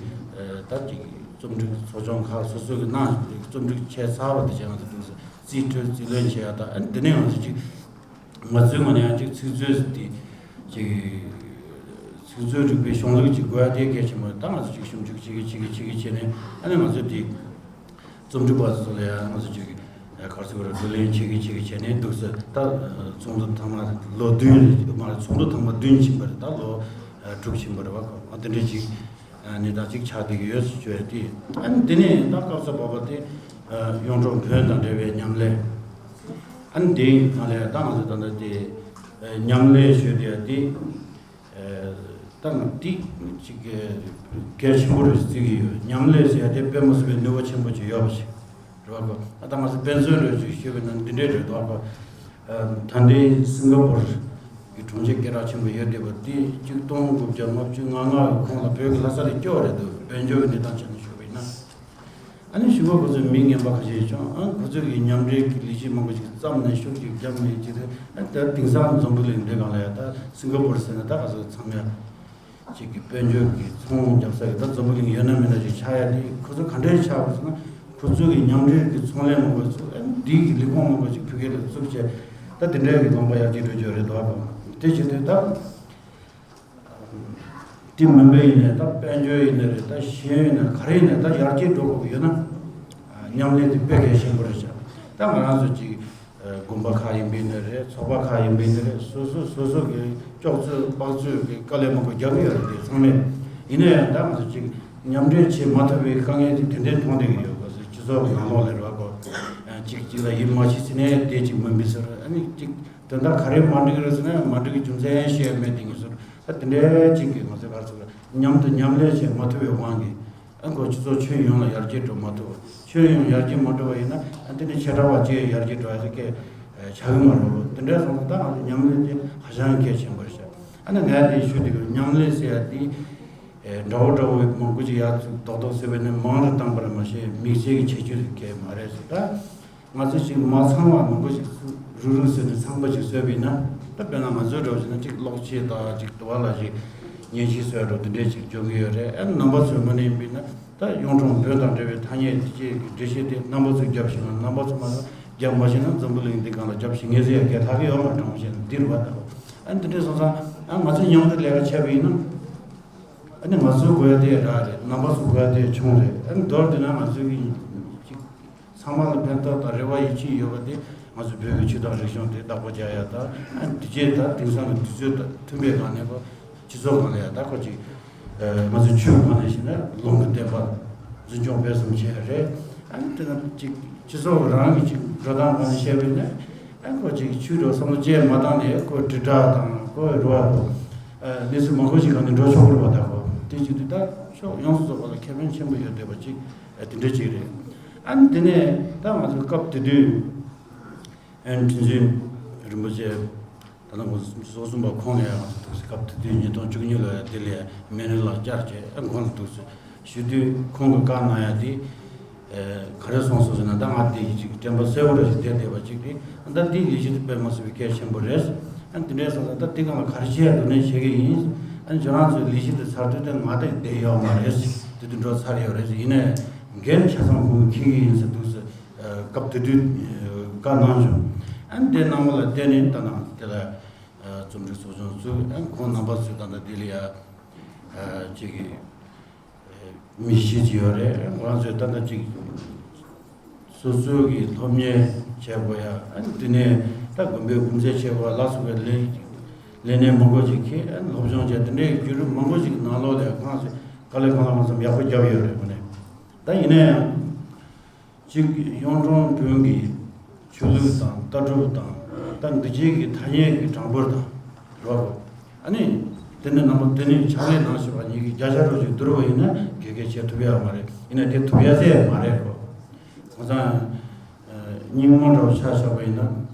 ད་ཅིག་རྩོམ་སྒྲིག་ཚོགས་ཆུང་ཁག་སོ་སོ་གི་ནང་རྩོམ་སྒྲིག་བྱས་ཚར་བ་དེ་བྱས་ང་ཚོ་འདུག་ཟེར་རྩིས་སྤྲོད་རྩིས་ལེན་བྱས་ཡ་ད་ཨ་ནི་འདི་ནས་ང་ཚོ་ཅིག་ང་ཚོའི་ངོས་ནས་ཡང་ཅིག་ཚིག་མཛོད་དེ་ཅིག་ཚིག་མཛོད་རིག་པའི་གཞུང་ལུགས་ཅིག་དགོས་ཡ་དེ་གལ་ཆེན་པོ་རེད། ད་ང་ཚོ་ཅིག་ཞིབ་འཇུག་བྱེད་ཀྱི་བྱེད་ཀྱི་བྱེད་ཀྱི་བྱས་ནས་ཨ་ནི་ང་ཚོ་དེ་རྩོམ་སྒྲིག་པ་ཚོ་ལ་ཡང་ང་ཚོ་ཅིག་ག་རེ་ཟེར་དགོས་རེད། བགྲོ་གླེང་བྱེད་ཀྱི་བྱེད་ཀྱི་བྱས་ནས་འདུག་ཟེར། ད་ཚོགས་འདུ་ཐེངས་མ་ལོ་བདུན་རེད་མ་རེད། ཚོགས་འདུ་ཐེངས་མ་བདུན་ཕྱིན་པ་རེད། ད་ལོ་དྲུག་ཕྱིན་པ་རེད་བ། ཨ་དེ་འདྲ་ཅིག་ནི་ད་ཅིག་ཆགས་བསྡད་ཀྱི་ཡོད་ཟེར་བརྗོད་ཡ་དེ། ཨ་ནི་དེ་ནས་ད་སྐབས་སུ་བབས་པ་དེ་གཡུང་དྲུང་བོན་དང་འབྲེལ་བའི་ཉམས་ལེན། ཨ་ནི་དེ་ནང་ལས་ད་ང་ཚོ་ད་ལྟ་དེ་ཉམས་ལེན་ཞུ་བསྡད་ཡ་དེ་ད་ང་དེ་ཅིག་གལ་ཆེན་པོ་རེད་བརྩི་གི་ཡོད། ཉམས་ལེན་ཟེར་ཡ་དེ་དཔེ་མི་སྲིད་པའི་ནུས་པ་ཆེན་པོ་ཅིག་ཡོད་པ་ཞིག་རེད་བ་གོ་ཨ་ད་ང་ཚོ་དཔེ་མཚོན་རེ་ཅིག་ཞུས་པ་ན་འདི་འདྲས་རེད་བ་གོ་ད་ལྟའི་སིང་ག་པོར་གྱི་དྲུང་ཆེ་སྐད་གྲགས་ཆེན་པོ་ཡོད་བསྡད་པ་དེ་ཆིག་སྟོང་དགུ་བརྒྱ་ལྔ་བཅུ་ང་ལྔ་གི་གོང་ལ་བོད་ཀྱི་ལྷ་ས་ལ་སྐྱོ་བ་རེད་འདུག་དཔལ་འབྱོར་གྱི་གནས་སྟངས་ཆ་ནས་ཞུས་པ་ཡིན་ན། ཨ་ནི་ཞུ་བ་ཁོ་ཚོའི་མི་རྔན་པ་ཁ་ཤས་བྱུང་། ཨ་ཁོ་ཚོ་གི་མཉམ་འབྲེལ་གྱི་ལས་གཞི་མང་པོ་ཞིག་བརྩམས་ནས་ཤུགས་ཤིག་བརྒྱབ་ནས་ཅི་རེད། ཨ་ད་དེང་སང་འཛམ་བུ་གླིང་འདྲའི་སྒང་ལ་ཡ་ད་སིང་ག་པོར་ཟེར་ན་ད་ག་ཚོད་ཚང་མ་ཅིག་གི་དཔལ་འབྱོར་གྱི་ཚོང་རྒྱག་ས་གི་ད་འཛམ་བུ་གླིང་ཡོད་ན་མེད་ན་ཅིག་ཆགས་ཡ་དེ་ཁོ་ཚོ་ག་འདྲའི་ཆགས་པ་ཟེར་ན་ ཁོ་ཚོ་གི་མཉམ་འབྲེལ་གྱི་ཚོང་ལས་མང་པོ་ཚུགས། ཨ་ནི་འདི་གི་ལས་ཁུངས་མང་པོ་ཅིག་བོད་སྐད་ལ་བཙུགས་བྱས། ད་དེ་འདྲའི་གི་ལུང་པ་ཡར་རྒྱས་འགྲོ་རྒྱུ་རེད་འདུག་གམ། དེ་བྱེད་དུས་ད་དེ་མིན་པ་ཡིན་ནའི་ད་དཔལ་འབྱོར་ཡིན་ནའི་རེད། ད་ཤེས་ཡོན་ཡིན་ནའི་ག་རེ་ཡིན་ནའི་ད་ཡར་རྒྱས་འགྲོ་དགོས་ཀྱི་ཡོད་ན། མཉམ་ལས་དེ་དཔེ་གལ་ཆེན་པོ་རེད་ཤག། ད་ང་རང་ཚོ་ཅིག་དགོན་པ་ཁག་ཡིན་པ་ཡིན་ནའི་རེད། ཚོགས་པ་ཁག་ཡིན་པ་ཡིན་ནའི་རེད། སོ་སོ་སོ་སོ་གི་སྐྱོག་ཚོད་དཔག་ཚོད་ཀྱི་དཀའ་ལས་མང་པོ་རྒྱག་གི་ཡོད་རེད། དེ་ཚང་མས། ཡིན་ན་ཡང་ད་ང་ཚོ་ཅིག་མཉམ་འབྲེལ་བྱེད་མ་ཐུབ་པའི་དཀའ་ངལ་དེ་དེ་འདྲའི་མཐོང་བསྡད་ཀྱི་ཡོད། ག་ཚོད་སྤྱི་ཚོགས་ཀྱི་ནང་ལོགས་ལ་རེད་བ། གོ་ཅིག་ཅིག་ལ་ཡིད་མ་ཆེས་ཟེར་ནས་དེ་ཅིག་མི་འབུད་ཟེར། ཨ་ནི་ཅིག་དོན་དག་ག་རེ་མ་འགྲིག་རེད་ཟེར་ན་མ་འགྲིག་གི་རྒྱུ་མཚན་ཤེས་ཡ་མེད་དེ་ངེས་ཟེར། ད་དེ་འདྲའི་ཅིག་གི་ང་ཚོ་ག་རེ་ཟེར། མཉམ་དུ་མཉམ་ལས་བྱེད་མ་ཐུབ་པའི་དབང་གིས། ཨ་ཁོ་སྤྱི་ཚོགས་ཁྱོན་ཡོངས་ལ་ཡར་རྒྱས་འགྲོ་མ་ཐུབ། ཁྱོན་ཡོངས་ཡར་རྒྱས་མ་འགྲོ་བ་ཡིན་ན། ཨ་དེ་ནི་བྱེ་བྲག་པ་གཅིག་ཡར་རྒྱས་འགྲོ་ཡ་དེ་སྐད་ཆགས་ཀྱི་མ་རེད། དེ་འདྲ་སོང་ཙང་ད་ང་ཚོ་མཉམ་ལས་དེ་ཧ་ཅང་གལ་ཆེན་པོ་རེད་ཤག། ཨ་ནི་ངས་དེ་ཞུ་དུས་མཉམ་ལས་ཟེར་ཡ་དེ་འདྲ་བོ་འདྲ་བོ་མང་པོ་ཅིག་ཡར་ཚུར་རྡོག་རྡོག་ཟེར་བས་ནི་མང་རུ་བཏང་པར་མ་ཤེས། དམིགས་བསལ་གྱི་བྱེད་རྒྱུ་དེ་གལ་མ་རེད་ཟེར། ད་ང་ཚོ་ཅིག་མ་ཚང་བ་མང་པོ་ཞིག་རུག་རུག་ཟེར་ནས་ཚང་པ་ཞིག་བཟོས་པ་ཡིན་ན། ད་དཔེར་ན་ང་ཚོའི་འགྲོ་བཞིན་ན་ཅིག་གློག་ཆས་དང་ཅིག་དུ་བ་ལ་ཅིག་མཉེན་ཆས་བཟོས་འགྲོ་དེ་འདྲས་ཅིག་འཇོག་གི་ཡོད་རེད། ཨ་ནི་རྣམ་པ་ཚོས་མ་ནས་ཡིན་པ་ཡིན་ན་ད་གཡུང་དྲུང་བོན་དང་འབྲེལ་བའི་ཐ་སྙད་དེ་ཅིག་གི་འགྲེལ་བཤད་དེ་རྣམ་པ་ཚོས་རྒྱབ་ཤེས་ན། རྣམ་པ་ཚོས་མ་རྒྱབ་མ་ཤེས་ན་འཛམ་བུ་གླིང་འདི་སྒང་ལ་རྒྱབ་ཤེས་ངེས་ཟེར་ཡ་གལ་ལྷག་གི་ཡོད་མ་རེད། དྲང་པོ་བཤད་ན་འདིར་བ་ད། ཨ་ནི་དེ་འདྲས་སོང་ཙང་ཨ་ང་ཚོས་མཉམ་དུ་ལས་ཀ་བྱས་པ་ཡིན་ན། ཨ་ནི་ང་ཚོའི་དགོས་ཡ་དེ་རག་རེད། རྣམ་པ་ཚོའི་དགོས་ཡ་དེ་བྱུང་རེད། ཨ་ནི་མདོར་བསྡུས་ན་ང་ཚོའི་གི་ཅིག་ཚང་མ་ལ་ཕན་ཐོགས་དང་རེ་བ་ཡིད་ཆེས་ཡོད་པ་དེ་ང་ཚོ་བོད་ཀྱི་ཆོས་དང་རིག་གཞུང་དེ་བདག་པོ་རྒྱག་ཡ་དང་། ཨ་ནི་དེ་རྗེས་ད་དེང་སང་གི་དུས་ཚོད་དང་མཐུན་པའི་སྒང་ནས་ཁོ་སྤྱི་ཚོགས་སྒང་ལ་ཡ་ད་ཁོ་ཅིག་ང་ཚོའི་ཆོས་སྒང་ནས་བཤད་ན་ལུང་གི་བསྟན་པ་འཛིན་སྐྱོང་སྤེལ་གསུམ་བྱས་རེད། ཨ་ནི་དེ་ན་ཅིག་སྤྱི་ཚོགས་རང་གི་ཅིག་འགྲོ་སྟངས་སྒང་ནས་བཤད་པ་ཡིན་ན། ཨ་ཁོ་ཅིག་ཆོས་འགྲོ་བསམ་བློ་ཅན་མ་བཏང་ནས་ཁོ་དྲིལ་བསྒྲགས་དང་ཁོ་རུ་བ་དང་གནས་ཚུལ་མང་པོ་ཞིག་སྒང་ནས་འགྲོ་ཆོག་གི་རེད་བ། ད་ཁོ་དེ་བྱེད་དུས་ད་ཕྱོགས་ཡོངས་སུ་རྫོགས་པ་ལ་ཁེ་ཕན་ཆེན་པོ་ཡོད་བསྡད་པ་ཅིག་དེ་འདྲ་ཅིག་རེད། ཨ་ནི་དེ་ནས་ད་ང་ཚོ་སྐབས་དེ་དུས་ཨན་ཁྲི་འཛིན་རིན་པོ་ཆེ་ད་ལྟ་ང་ཚོ་སོག་གསུམ་པ་ཁོང་ལ་ཡང་ང་ཚོ་ཐུགས་སྲས་སྐབས་དེ་དུས་ཉིས་སྟོང་བཅུ་གཉིས་ལོ་ཡ་དེ་ལས་སྨན་རི་ལགས་བཅར་བྱས། ཨ་ཁོང་ལ་ཐུགས་སྲས་ཞུ་དུས་ཁོང་གིས་བཀའ་གནང་ཡ་དེ། ག་རེ་གསུངས་སོང་ཟེར་ན། ད་ང་དེ་ཡི་ཅིག་དྲན་པ་གསལ་པོ་ར་ཞིག་བསྡད་བསྡད་པ་ཅིག་རེད། ད་འདི་ལས་གཞི་དེ་དཔེ་མ་སྲིད་པའི་གལ་ཆེན་པོ་རེད། ཨ་དེ་འདྲའི་སོང་ཙང་ད་དེ་སྒང་ལ་ག་རེ་བྱེད་ཡ་འདུག་ནས་བྱེད་ཀྱི་ཡིན། ཨ་ཁྱོད་རང་ཚོའི་ལས་གཞི་དེ་ཚར་དུས་དེ་ང་དེ་བསྡད་ཡོད་མ་རེད། དེ་དུས་འགྲོ་ཚར་ཡོད་རེད། ཡིན་ནའི་འགན་ཆ་ཚང་ཁོང་གིས་འཁྱེར་གྱི་ཡིན་ཟེར་འདུག་ཟེར། སྐབས་དེ་དུས་བཀའ་གནང་བྱུང་། ཨ་དེ་གནང་བ་ལ་བརྟེན་ནས་ད་ནང་དེ་ལ་རྩོམ་སྒྲིག་ཚོགས་ཆུང་བཙུགས། ཨ་ཁོང་རྣམ་པ་ཚོས་ད་ལྟ་དེ་ལ་ཡ་ཅིག་གི་མི་གཤིས་ཅིག་ཡོད་རེད། ང་ཚོས་ད་ལྟ་ཅིག་སོ་སོའི་གི་སློབ་གཉེར་བྱེད་དགོས་ཡ། ཨ་ནི་དེ་ནས་ད་དགོན་པའི་དགོན་སྡེ་བྱེད་དགོས་ལ་སོགས་པའི་ལས་ལས་གནས་མང་པོ་ཅིག་འཁྱེར། ཨ་ནི་སློབ་སྦྱོང་བྱས། དེ་འདྲའི་བརྒྱུད་རིམ་མང་པོ་ཅིག་གི་ནང་ལོགས་ལ་ཁོང་ཚོས་དཀའ་ལས་གང་ལ་གང་འཚམ་ཡག་པོ་བརྒྱབ་ཡོད་རེད། དངོས་གནས་ད་ཡིན་ན་ཡང་ཅིག་གཡུང་དྲུང་བོན་གྱི་ཆོས་ལུགས་དང་ལྟ་གྲུབ་དང་། ད་འདི་རྗེས་ཀྱི་ཐ་སྙད་ཀྱི་གྲངས་འབོར་དང་རོགས། ཨ་ནི་དེ་ནས་རྣམ་པ་དེ་ནས་ཕྱག་ལས་གནང་བཞིན་པ་གཉིས་ཀྱི་བརྒྱ་ཆ་རོ་ཅིག་བསྡུར་བ་ཡིན་ན་གེ་གེ་བྱེད་ཐུབ་ཡ་མ་རེད། ཡིན་ན་དེ་ཐུབ་ཡ་ཟེར་ཡ་མ་རེད་གོ། ཁོང་ཚང་རྙིང་མ་འདྲ་བོ་ཆ་བཞག་པ་ཡིན་ན་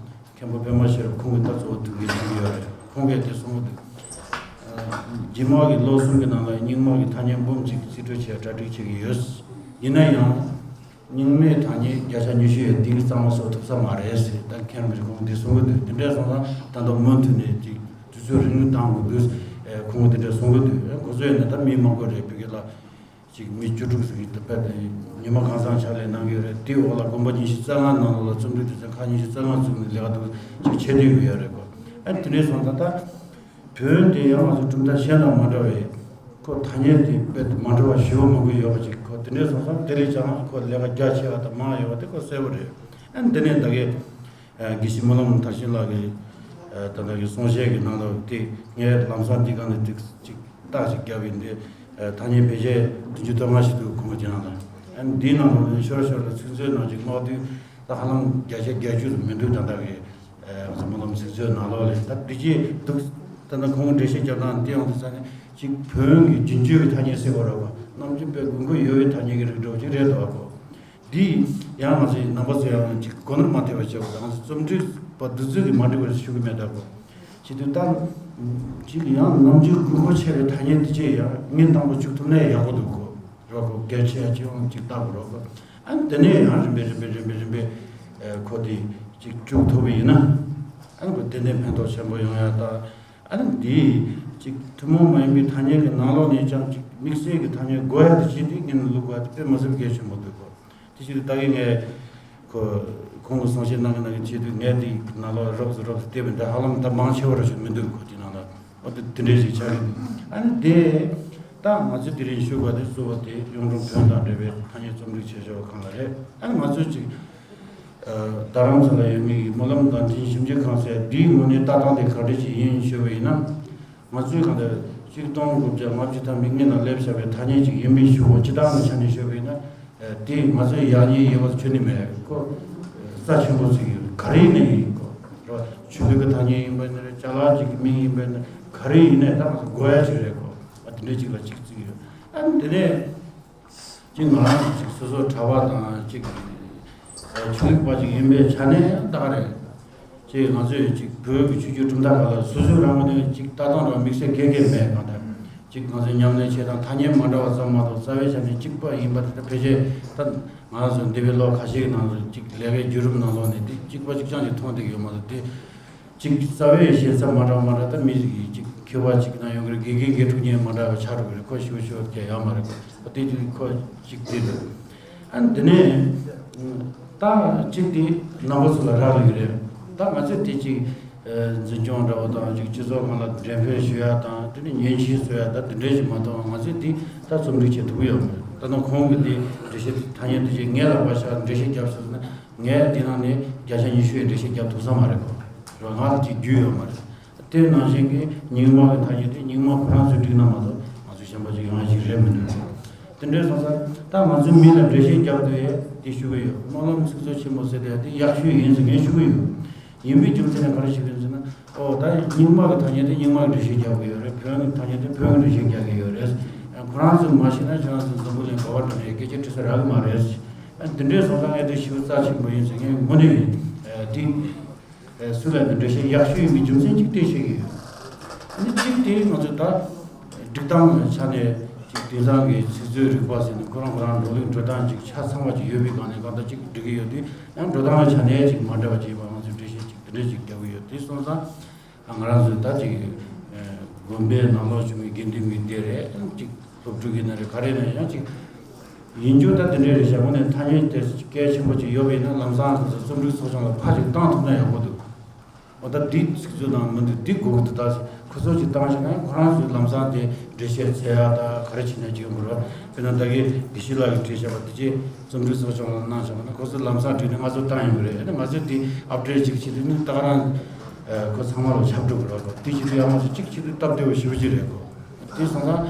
མཁན་པོ་པད་མ་ཤེས་རབ་ཁོང་གིས་ད་གཙོ་བོ་མདུན་གྱི་བྱེད་ཀྱི་ཡོད་རེད། ཁོང་གིས་དེ་གསུང་གི་འདུག་རྗེས་མ་གི་ལོ་གསུམ་གྱི་ནང་ལ་རྙིང་མ་གི་ཐ་སྙད་འབུམ་གཅིག་རྩིས་སྤྲོད་བྱས་གྲ་སྒྲིག་བྱེད་ཀྱི་ཡོད། ཡིན་ན་ཡང་རྙིང་མའི་ཐ་སྙད་བརྒྱ་ཆ་ཉི་ཤུ་ཡས་བདུན་གཙང་མ་བཟོ་ཐུབ་ས་མ་རེད་ཟེར། ད་མཁན་པོ་ཁོང་གིས་དེ་གསུང་གི་འདུག་དེ་འདྲ་སོང་ཙང་ད་ལྟ་མུ་མཐུད་ནས་ཅིག་དུས་ཚོད་རིང་མོ་བཏང་དགོས་འདུག་ཁོང་གིས་དེ་འདྲ་གསུང་གི་འདུག་ཁོ་ཚོ་ཡིན་ན་ད་མི་མང་པོ་རེད། བོད་ཀྱི་ལ་ཅིག་མི་བཅུ་དྲུག་ཟིན་གྱི་འདུག་དཔེ་དེ་ཉི་མ་གང་ཚང་ཕྱག་ལས་གནང་གི་ཡོད་རེད། དེའི་འོག་ལ་དགོན་པ་ཉི་ཤུ་རྩ་ལྔ་ནང་ལོགས་ལ་རྩོམ་སྒྲིག་སྡེ་ཚན་ཁག་ཉི་ཤུ་རྩ་ལྔ་བཙུགས་ནས་ལས་ཀ་འདུག་ཅིག་བྱེད་བསྡད་ཀྱི་ཡོད་རེད་གོ། ཨ་དེ་འདྲའི་སོང་ཙང་ད་བོན་དེ་ཡང་ང་ཚོ་གྲུབ་མཐའ་གཞན་དང་མ་འདྲ་བའི་ཁོ་ཐ་སྙད་དེ་དཔེ་མ་འདྲ་བ་ཞེ་པོ་མང་པོ་ཡོད་པ་ཅིག་གོ། དེ་འདྲའི་སོང་ཙང་དེ་ལས་ཀྱང་ཁོ་ལས་ཀ་རྒྱ་ཆེ་བ་དང་མང་ཡོད་པ་དེ་ཁོ་གསལ་པོ་རེད། ཨ་དེ་ནས་ད་གའི་དགེ་བཤེས་སྨོན་ལམ་མཐར་ཕྱིན་ལགས་ཀྱིས་ད་ལྟ་གི་གསུང་བཤད་ཀྱི་ནང་ལ་དེ་ངས་ལམ་སང་འདི་ག་ནས་ཏིག་ཅིག་རྟགས་ཅིག་བརྒྱབ་ཡིན་ཏེ། ཐ་སྙད་བེད་སྤྱོད་བདུན་ཅུ་དོན་ལྔ་ཞིག་འདུག་ཁོང་གི་ནང་ལ། འདིའི་ནང་ལ་ནི་ཤོར་ཤོར་ལ་ཚིག་མཛོད་ནང་ཅིག་མངགས་དུས་ད་ཧ་ལམ་བརྒྱ་ཆ་བརྒྱད་ཅུ་མི་འདུག་ད་ལྟ་གི་སྨོན་ལམ་ཚིག་མཛོད་ནང་ལོགས་ལ་ད་འདི་ཅིག་འདུག་ད་ལྟ་ཁོང་གི་འགྲེལ་བཤད་རྒྱབ་སྟངས་འདི་ཡང་དེ་ས་ནས་ཅིག་བོན་གྱི་རྒྱུན་སྤྱོད་ཀྱི་ཐ་སྙད་ཟེར་བ་རེད་བ། ནམ་རྒྱུན་དཔེ་དགོས་མཁོ་ཡོད་པའི་ཐ་སྙད་ཀྱི་རིགས་འདྲ་བོ་ཅིག་རེད་འདུག་གོ། འདི་ཡང་ང་ཚོའི་ནང་པ་ཚོ་ཡང་ཅིག་གོ་ནོར་མ་ཐེབས་པ་བྱས་པ་དང་། ང་ཚོ་རྩོམ་སྒྲིག་པ་འདི་ཚོས་ཀྱིས་མ་འགྲིག་པ་ཞུ་གི་མེད་ད་གོ། བྱེད་དུས་ད་ཅིག་ཡང་ནམ་རྒྱུན་དགོས་མཁོ་ཆེ་བའི་ཐ་སྙད་འདི་ཅིག་ཡང་ཉིན་དང་པོ་བཅུག་ཐུབ་ན་ཡག་པོ་འདུག་གོ། རོགས་གོ། གལ་ཆེ་ཡ་ཅིག་ཡང་ཅིག་ལྟ་དགོས་རོགས་གོ། ཨ་ནི་དེ་ནས་ཡང་རིམ་པས་རིམ་པས་རིམ་པས་རིམ་པས་ཁོ་དེ་ཅིག་བཅུག་ཐུབ་པ་ཡིན་ན། ཨ་ནི་ཁོ་ཏན་ཏན་ཕན་ཐོགས་ཆེན་པོ་ཡོང་ཡ་ད། ཨ་ནི་འདི་ཅིག་ཐུན་མོང་མ་ཡིན་པའི་ཐ་སྙད་ཀྱི་ནང་ལོགས་ནས་ཀྱང་ཅིག་དམིགས་བསལ་གྱི་ཐ་སྙད་དགོས་ཡ་དེ་བྱས་ཏེ་ངས་ནི་བླུག་དགོས་ཡ་དེ་དཔེ་མ་སྲིད་པའི་གལ་ཆེན་པོ་འདུག་གོ། དེ་བཞིན་ད་གིན་ངས་ཁོ་ཁོང་གི་གསུང་བཤད་གནང་གི་གནང་གི་ཆེད་དུ་ངས་དེ་ནང་ལོགས་རོབ་ཙམ་རོབ་ཙམ་བལྟས་པ་འདྲ། ཧ་ལམ་ད་མང་ཆེ་བ་ར་ཞིག་མི་འདུག་ཁོ་དེ་ནང་ལ། འོ་དེ་དེ་འདྲས་ཞིག་ཆགས་ཀྱི་འདུག་ཨ་ནི་དེ་ད་ང་ཚོས་དེ་རིང་ཞུ་དགོས་དེ་གཙོ་བོ་དེ་གཡུང་དྲུང་བོན་དང་འབྲེལ་བའི་ཐ་སྙད་རྩོམ་སྒྲིག་བྱེད་ཕྱོགས་སྒང་ལ་རེད། ཨ་ནི་ང་ཚོས་ཅིག་རྡ་རམ་ས་ལ་ཡོད་མི་ཡི་སྨོན་ལམ་དང་དེ་ཞིབ་འཇུག་ཁང་ཟེར་འདིའི་ངོས་ནས་ལྟ་སྟངས་དེ་ག་འདྲ་ཞིག་ཡིན་ཞུས་པ་ཡིན་ན། ང་ཚོའི་གང་ལྟར་ཆིག་སྟོང་དགུ་བརྒྱ་ལྔ་བཅུ་ཐམ་པའི་སྔོན་ལ་སླེབས་བཞག་པའི་ཐ་སྙད་ཅིག་ཡིན་པའི་ཞུ་བ་སྤྱི་བཏང་གི་ཆ་ནས་ཞུས་པ་ཡིན་ན། དེས་ང་ཚོའི་ཡག་ཉེས་ཡོད་པ་ཆོད་ནི་མེད་ཁོ། རྩ་ཆེན་པོ་ཞིག་ཡོད། ག་རེ་ཡིན་ནའི་ཡིན་ཁོ། རོ་ཆོས་ལུགས་ཀྱི་ཐ་སྙད་ཡིན་པ་ཡིན་ན་རེད། ཅ་ལག་ཅིག་གི་མིང་ཡིན་པ་ཡིན་ན། ག་རེ་ཡིན་ནའི་ད་ང་ཚོ་དགོས་ཡ་ཅིག་རེད་ཁོ། ཨ་དེ་འདྲ་ཅིག་ལ་ཅིག་བརྩི་གི་ཡོད། ཨ་དེ་ནས། ཅིག་ང་རང་ཅིག་སོ་སོ་གྲྭ་པ་དང་ཅིག་ཆོས་ལུགས་པ་ཅིག་ཡིན་པའི་ཆ་ནས་ཡང་ད་ག་རེད། ཅིག་ང་ཚོས་ཅིག་བོད་ཀྱི་ཆོས་བརྒྱུད་གྲུབ་མཐའ་ཁག་ལ་སོ་སོའི་རང་ངོས་ནས་ཅིག་ལྟ་སྟངས་རང་དམིགས་བསལ་གལ་གལ་མེད་གང་ལྟར། ཅིག་ང་ཚོས་ཉམས་ལེན་བྱེད་སྟངས་ཐ་སྙད་མ་འདྲ་བ་ཙམ་མ་གཏོགས་རྩ་བའི་ཆ་ནས་གཅིག་པ་ཡིན་པ་དེ་ད་ཕལ་ཆེར་ད་ང་རང་ཚོ་འདས་པའི་ལོ་ཁ་ཤས་ཀྱི་ནང་ལ་ཅིག་ལས་ཀའི་བརྒྱུད་རིམ་ནང་ལོགས་ནས་དེ་གཅིག་པ་གཅིག་རྐྱང་ཅིག་མཐོང་བསྡད་ཀྱི་ཡོད་མ་གཏོགས་དེ། ཅིག་རྩ་བའི་ཞེ་ས་མ་འདྲ་མ་འདྲ། ད་མི་ཞིག་གིས་ཅིག་མཁས་པ་ཅིག་ན་ཡོང་གི་རེད། དགེ་རྒན་དགེ་ཕྲུག་གཉིས་མ་འདྲ་བ་ཆགས་འགྲོ་གི་རེད། ཁོ་ཞུ་ཞུ་བ་ཡོད་མ་རེད། ཨ་དེ་ཅིག་ཁོ་ཅིག་དེ་རེད། ཨ་འདི་ནས་ད་ཅིག་དེ་རྣམ་པ་ཚོ་ལ་རག་ལས་ཀྱི་རེད། ད་ང་ཚོས་དེ་ཅིག་འཛིན་སྐྱོང་འདྲ་བོ་དང་ཅིག་སྤྱི་ཚོགས་ནང་ལ་འགྲེམས་སྤེལ་ཞུ་ཡ་དང་དེ་ནས་མཉེན་ཆས་བཟོ་ཡ་ད་དེ་འདྲས་ཅིག་མ་གཏོགས་ང་ཚོས་དེ་ད་རྩོམ་སྒྲིག་བྱེད་ཐུབ་ཀྱི་ཡོད་མ་རེད། ད་ནང་ཁོང་གི་དེ་འགྲེལ་བཤད་ཐ་སྙད་དེ་ཅིག་ངས་ལག་པ་བཞག་འགྲེལ་བཤད་རྒྱབ་སོང་ན། ངས་དེ་ནང་ནས་བརྒྱ་ཆ་ཉི་ཤུ་ཡི་འགྲེལ་བཤད་རྒྱབ་ཐུབ་ས་མ་རེད་གོ། རོ་ང་ལ་ཅིག་རྒྱུས་ཡོད་མ་རེད། དེ་ནང་བཞིན་གྱི་རྙིང་མ་གི་ཐ་སྙད་དེ་རྙིང་མ་ཁོ་རང་ཚོས་བསྒྲིགས་ན་མ་གཏོགས་ང་ཚོ་གཞན་པ་ཅིག་ཡོང་ཡ་ཞིག་རེད་མི་འདུག་དེ་འདྲའི་སོང་ཙང་ད་ང་ཚོའི་མི་ལ་འགྲེལ་བཤད་རྒྱབ་དུས་ཡས་དེ་ཞུ་གི་ཡོད། སྨོན་ལམ་ཚིག་མཛོད་ཆེན་མོ་ཟེར་དེ་དེ་ཡག་ཤོས་ཡིན་ཟེར་ངས་ཞུ་གི་ཡོད། ཡིན་པའི་རྒྱུ་མཚན་ནི་ག་རེ་ཞིག་ཡིན་ཟེར་ན། ཨོ་ད་རྙིང་མ་གི་ཐ་སྙད་དེ་རྙིང་མ་གི་འགྲེལ་བཤད་རྒྱག་གི་ཡོད་རེད། བོན་གི་ཐ་སྙད་དེ་བོན་གི་འགྲེལ་བཤད་རྒྱག་གི་ཡོད་རེད། ཁོ་རང་ཚོས་མ་ཤེས་ན་ཁྱེད་རང་ཚོ་འཛམ་བུ་གླིང་ག་བར་འགྲོ་ནའི་སྐད་ཆ་དྲི་ས་རག་གི་མ་རེད། ཨ་འདི་འདྲའི་སོང་ཙང་ངས་དེ་ཞེ་པོ་རྩ་ཆེན་པོ་ཡིན་ཟེར་ངས་དངོས་གནས་ཡིན། ཨ་དེ་ཨ་སུ་ལ་འདི་འགྲེལ་བཤད་ཡག་ཤོས་ཡིན་པའི་རྒྱུ་མཚན་གཅིག་དེ་བཤད་གི་ཡོད། ཨ་ནི་གཅིག་དེ་ང་ཚོས་ད་སྒྲིག་སྟངས་ཀྱི་ཆ་ནས་ཅིག་དེང་སང་གི་ཚིག་མཛོད་རིག་པ་ཟེར་ནས་ཁོ་རང་ཁོ་རང་འགྲོ་ལུགས་འགྲོ་སྟངས་ཅིག་ཆ་ཚང་བ་ཅིག་ཡོད་པའི་སྒང་ནས་གང་ལྟར་ཅིག་འགྲིག་གི་ཡོད་དུས། ཡང་འགྲོ་སྟངས་ཀྱི་ཆ་ནས་ཅིག་མ་འདྲ་བ་ཅིག་ཡིན་པ་ང་ཚོས་འགྲེལ་བཤད་ཅིག་དེ་འདྲ་ཅིག་རྒྱག་གི་ཡོད། དེ་སོང་ཙང་ང་རང་ཚོས་ད་ཅིག་དགོན་པའི་ནང་ལོགས་བྱུང་བའི་དགེ་འདུན་གྱི་སྡེ་རེད། ཡང་ཅིག་སློབ་ཕྲུག་གི་ནང་རེད། ག་རེ་ན་ཡང་ཅིག་ཡིན་རྒྱུ་ད་དེ་འདྲའི་རེད་ཤག་དངོས་གནས་ཐ་སྙད་དེ་གལ་ཆེན་པོ་ཅིག་ཡོད་པ་ཡིན་ན་ལམ་སང་ང་ཚོ་རྩོམ་རིག་ཚོགས་ཆུང་ལ་ཕར་ཅིག་བཏང་ཐུབ་ན་ཡག་པོ་འདུག་འོ་ད་འདི་ཚིག་མཛོད་ནང་མི་འདུག་འདི་དགོས་ཀྱི་འདུག་ད་ཁོ་ཚོ་ཅིག་བཏང་ཤེས་ན་ཁོ་རང་ཚོའི་ལམ་སང་དེ་འགྲེལ་བཤད་འཚོལ་ཡག་ད་ག་རེ་བྱེད་ན་ཅིག་ཡོང་གི་རེད། དཔེར་ན་ད་གིན་དགེ་བཤེས་ལགས་ཀྱིས་བྲིས་བཞག་པ་དེ་ཅིག་རྩོམ་སྒྲིག་ཚོགས་ཆུང་ལ་གནང་བཞག་པ་ན་ཁོ་ཚོ་ལམ་སང་བྲིས་ནས་ང་ཚོ་བཏང་ཡོང་གི་རེད། ཨ་ནི་ང་ཚོས་དེ་ཨབ་ཌེཊ་ཅིག་བྱེད་དུས་ནི་ད་ག་རང་ཁོ་ཚང་མ་ལ་ཁྱབ་འགྲོ་གི་རེད་གོ། དེ་བྱེད་དུས་ཡང་ང་ཚོ་གཅིག་བྱེད་དུས་སྟབས་བདེ་བོ་ཞེ་པོ་ཅིག་རེད་གོ། དེ་སོང་ཙང་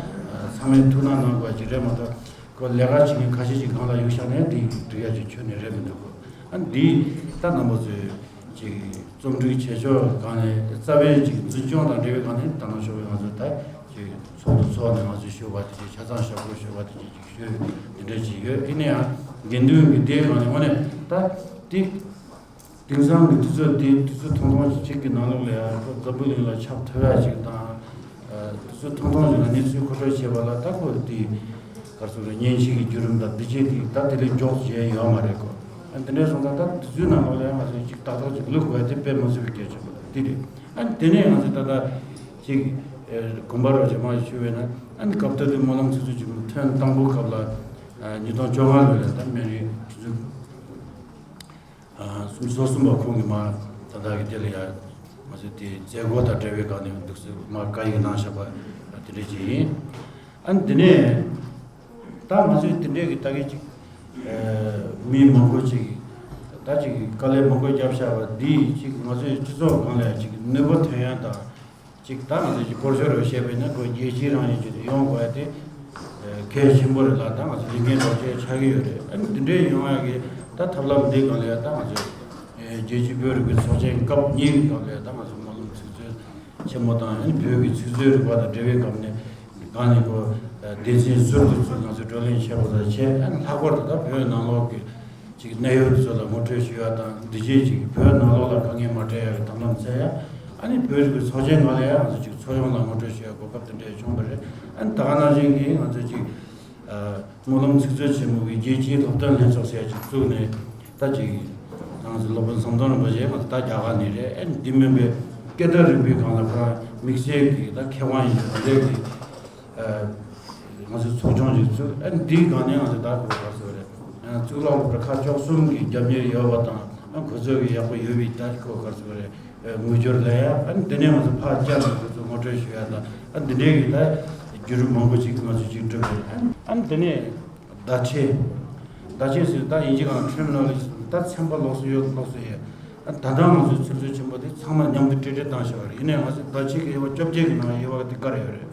ཚང་མས་ཐུགས་སྣང་གནང་དགོས་ཅིག་རེད་མ་གཏོགས་ཁོ་ལས་ཀ་བྱེད་མཁན་ཁ་ཤས་ཅིག་སྒང་ལ་གཡུག་བཞག་ནས་དེ་འགྲིག་ཡག་ཅིག་ཁྱོན་ནས་རེད་མི་འདུག་གོ། ཨ་འདི་ད་རྣམ་པ་ཚོས་ཅིག་རྩོམ་སྒྲིག་བྱེད་ཕྱོགས་སྒང་ནས་རྩ་བའི་ཅིག་འཛིན་སྐྱོང་དང་འབྲེལ་བའི་སྒང་ནས་ད་ནང་ཞོགས་པའི་ང་ཚོ་ད་ཅིག་ཚོགས་འདུ་ཚོགས་ནས་ང་ཚོས་ཞུ་བ་དེ་ཅིག་ཆ་ཚང་ཞབས་བསྐུལ་ཞུ་བ་དེ་ཅིག་ཅིག་ཞུ་དེ་འདྲ་ཅིག་ཡོད། ཡིན་ན་ཡང་དགེ་འདུན་གྱི་སྡེའི་སྒང་ནས་དངོས་གནས་ད་དེ་དེང་སང་གི་དུས་ཚོད་དེ་དུས་ཚོད་ཐུང་ཐུང་ཅིག་གཅིག་གི་ནང་ལོགས་ལ་ཡང་ཁོ་འཛམ་བུ་གླིང་ལ་ཁྱབ་ཐུབ་ཡ་ཅིག་དང་། དུས་ཚོད་ཐུང་ཐུང་ཅིག་ལ་གནས་ཚུལ་མཁོ་སྤྲོད་བྱས་པ་ལ་ད་ཁོ་དེ་ག་རེ་ཟེར་དགོས་རེད། མཉེན་ཆས་ཀྱི་བརྒྱུད་རིམ་དང་དེ་བྱས་དེ་ད་དེ་ལས་མགྱོགས་བྱས་ཡོད་མ་རེད་གོ། ཨ་འདི་འདྲས་སོང་ཙང་ད་དུས་ཚོད་ནང་ལོགས་ལ་ཡང་ང་ཚོས་ཅིག་ཏག་ཏག་ཅིག་ལུས་དགོས་དེ་དཔེ་མི་སྲིད་པའི་གལ་ཆེན་པོ་དེ་རེད། ཨ་དེ་ནས་ང་ཚོས་ད་ལྟ་ཅིག་དགོན་པ་རོགས་ཀྱི་མང་ཞུ་བས་ན་ཨ་ནི་སྐབས་དེ་དུས་སྨོན་ལམ་ཚིག་མཛོད་ཀྱི་ཐོན་དང་པོ་སྐབས་ལ་ཉིས་སྟོང་བཅོ་ལྔ་ལོ་ལ་ད་སྨན་རིའི་དུས་ཚོད། སུམ་ཅུ་སོ་གསུམ་པ་ཁོང་གིས་མར་ད་ལྟ་གི་དེ་ལ་ཡང་ང་ཚོས་དེ་མཛད་སྒོ་དང་འབྲེལ་བའི་སྒང་ནས་འདུག་སེ་མར་བཀའ་ཡིག་གནང་བཞག་པ་དེ་འདྲ་ཅིག་ཡིན། ཨ་ནི་དེ་ནས་ད་ང་ཚོས་དེ་འདྲའི་གི་ད་གི་ཅིག་མི་མང་པོ་ཅིག་ད་ཅིག་དཀའ་ལས་མང་པོ་བརྒྱབ་བཞག་པ་འདིས་ཅིག་ང་ཚོའི་སྤྱི་ཚོགས་སྒང་ལ་ཡང་ཅིག་ནུས་པ་ཐོན་ཡ་དང་། ཅིག་ད་ང་ཚོས་ཀྱི་སྐོར་ཞོར་རུ་བཤད་པས་ན་ཁོ་རྒྱལ་སྤྱིའི་རང་བཞིན་བྱས་ཏེ་ཡོང་དགོས་ཡ་དེ་གལ་ཆེན་པོ་རེད་ལ། ད་ང་ཚོ་ལས་འགན་རོགས་བྱས་ཆགས་ཀྱི་ཡོད་རེད། ཨ་ནི་འདི་འདྲའི་ཡོང་ཡ་གི་ད་ཐབས་ལམ་འདི་སྒང་ལ་ཡ་ད་ང་ཚོས་རྒྱལ་སྤྱིའི་བོད་རིག་པའི་ཚོགས་ཆེན་སྐབས་གཉིས་ཀྱི་སྐབས་ལ་ཡ་ད་ང་ཚོ་སྨོན་ལམ་ཚིག་མཛོད་ཆེན་མོ་དང་ཨ་ནི་བོད་ཀྱི་ཚིག་མཛོད་རིག་པ་དང་འབྲེལ་བའི་སྒང་ནས་སྒང་ནས་ཁོ་སྡེ་ཚན་ཟུར་དུ་ཚུར་ང་ཚོས་བགྲོ་གླེང་བྱས་པ་དང་བྱས། ཨ་ནི་ལྷག་པར་དུ་ད་བོད་ནང་ལོགས་ཀྱི་ཅིག་གནད་ཡོད་ཚོ་ལ་ངོ་སྤྲོད་ཞུ་ཡ་དང་། འདི་རྗེས་ཅིག་བོད་ནང་ལོགས་ལ་དཀའ་ངལ་མ་འཕྲད་ཡ་གི་ཐབས་ལམ་འཚོལ་ཡ། ཨ་ནི་བོད་རིག་པའི་ཚོགས་ཆེན་ནང་ལ་ཡང་ང་ཚོ་ཅིག་ཚོགས་ཡོངས་ལ་ངོ་སྤྲོད་ཞུ་ཡ་གོ་སྐབས་དེ་འདྲ་བྱུང་བ་རེད། ཨ་ནི་ད་ག་ནང་བཞིན་གྱི་ང་ཚོ་ཅིག་ཨ་སྨོན་ལམ་ཚིག་མཛོད་ཆེན་མོ་གི་རྒྱལ་སྤྱིའི་སློབ་སྟོན་ལྷན་ཚོགས་ཟེར་ཡ་ཅིག་བཙུགས་ནས། ད་ཅིག་ང་ཚོ་སློབ་དཔོན་ཟམ་གདོང་རིན་པོ་ཆེ་ང་ཚོ་ད་རྒྱ་གར་ནས་རེད། ཨ་ནི་འདི་མིན་པའི་སྐད་བརྡ་རིག་པའི་སྒང་ལ་ཁོ་རང་དམིགས་བསལ་གྱི་ད་མཁས་དབང་ཡིན་པ་འདྲ་གི་ཨ་ང་ཚོ་ཚོགས་ཆུང་ཞིག་བཙུགས། ཨ་ནི་འདིའི་སྒང་ནས་ང་ཚོ་ད་གོ་བ་ཟེར་བ་རེད། གཙུག་ལག་སློབ་གྲྭ་ཁག་བཅུ་གསུམ་གྱི་རྒྱབ་གཉེར་ཡོད་པ་དང་། ཨ་ཁོ་ཚོ་གི་ཡག་པོ་ཡོད་པའི་ད་ཁོ་ག་ཚོད་རེད། ངོ་སྦྱོར་ལ་ཡ། ཨ་འདི་ནས་ང་ཚོ་ཕར་བསྐྱར་ནས་ཁོ་ཚོ་ངོ་སྤྲོད་ཞུ་ཡ་དང་། ཨ་འདི་འདྲའི་གི་ད་བརྒྱུད་རིམ་མང་པོ་ཅིག་ང་ཚོ་ཅིག་བསྒྲུབས་རེད། ཨ་འདི་ནས་བརྡ་ཆད། བརྡ་ཆད་ཟེར་ད་ཡིན་གཅིག་གང་ཁྲིམ་ནང་ལ་ད་ཚན་པ་ལོགས་སུ་ཡོད་ལོགས་སུ་ཡོད། ཨ་ད་ལྟ་ང་ཚོའི་ཚིག་མཛོད་ཆེན་པོ་དེ་ཚང་མ་མཉམ་དུ་འབྲེལ་འདྲིས་བཏང་བཞག་པ་རེད། ཡིན་ནའི་ང་ཚོའི་བརྡ་ཆད་ཀྱི་དབྱེ་བ་བཅོ་བརྒྱད་ཀྱི་ནང་དབྱེ་བ་དེ་བཀར་ཡོད་རེད།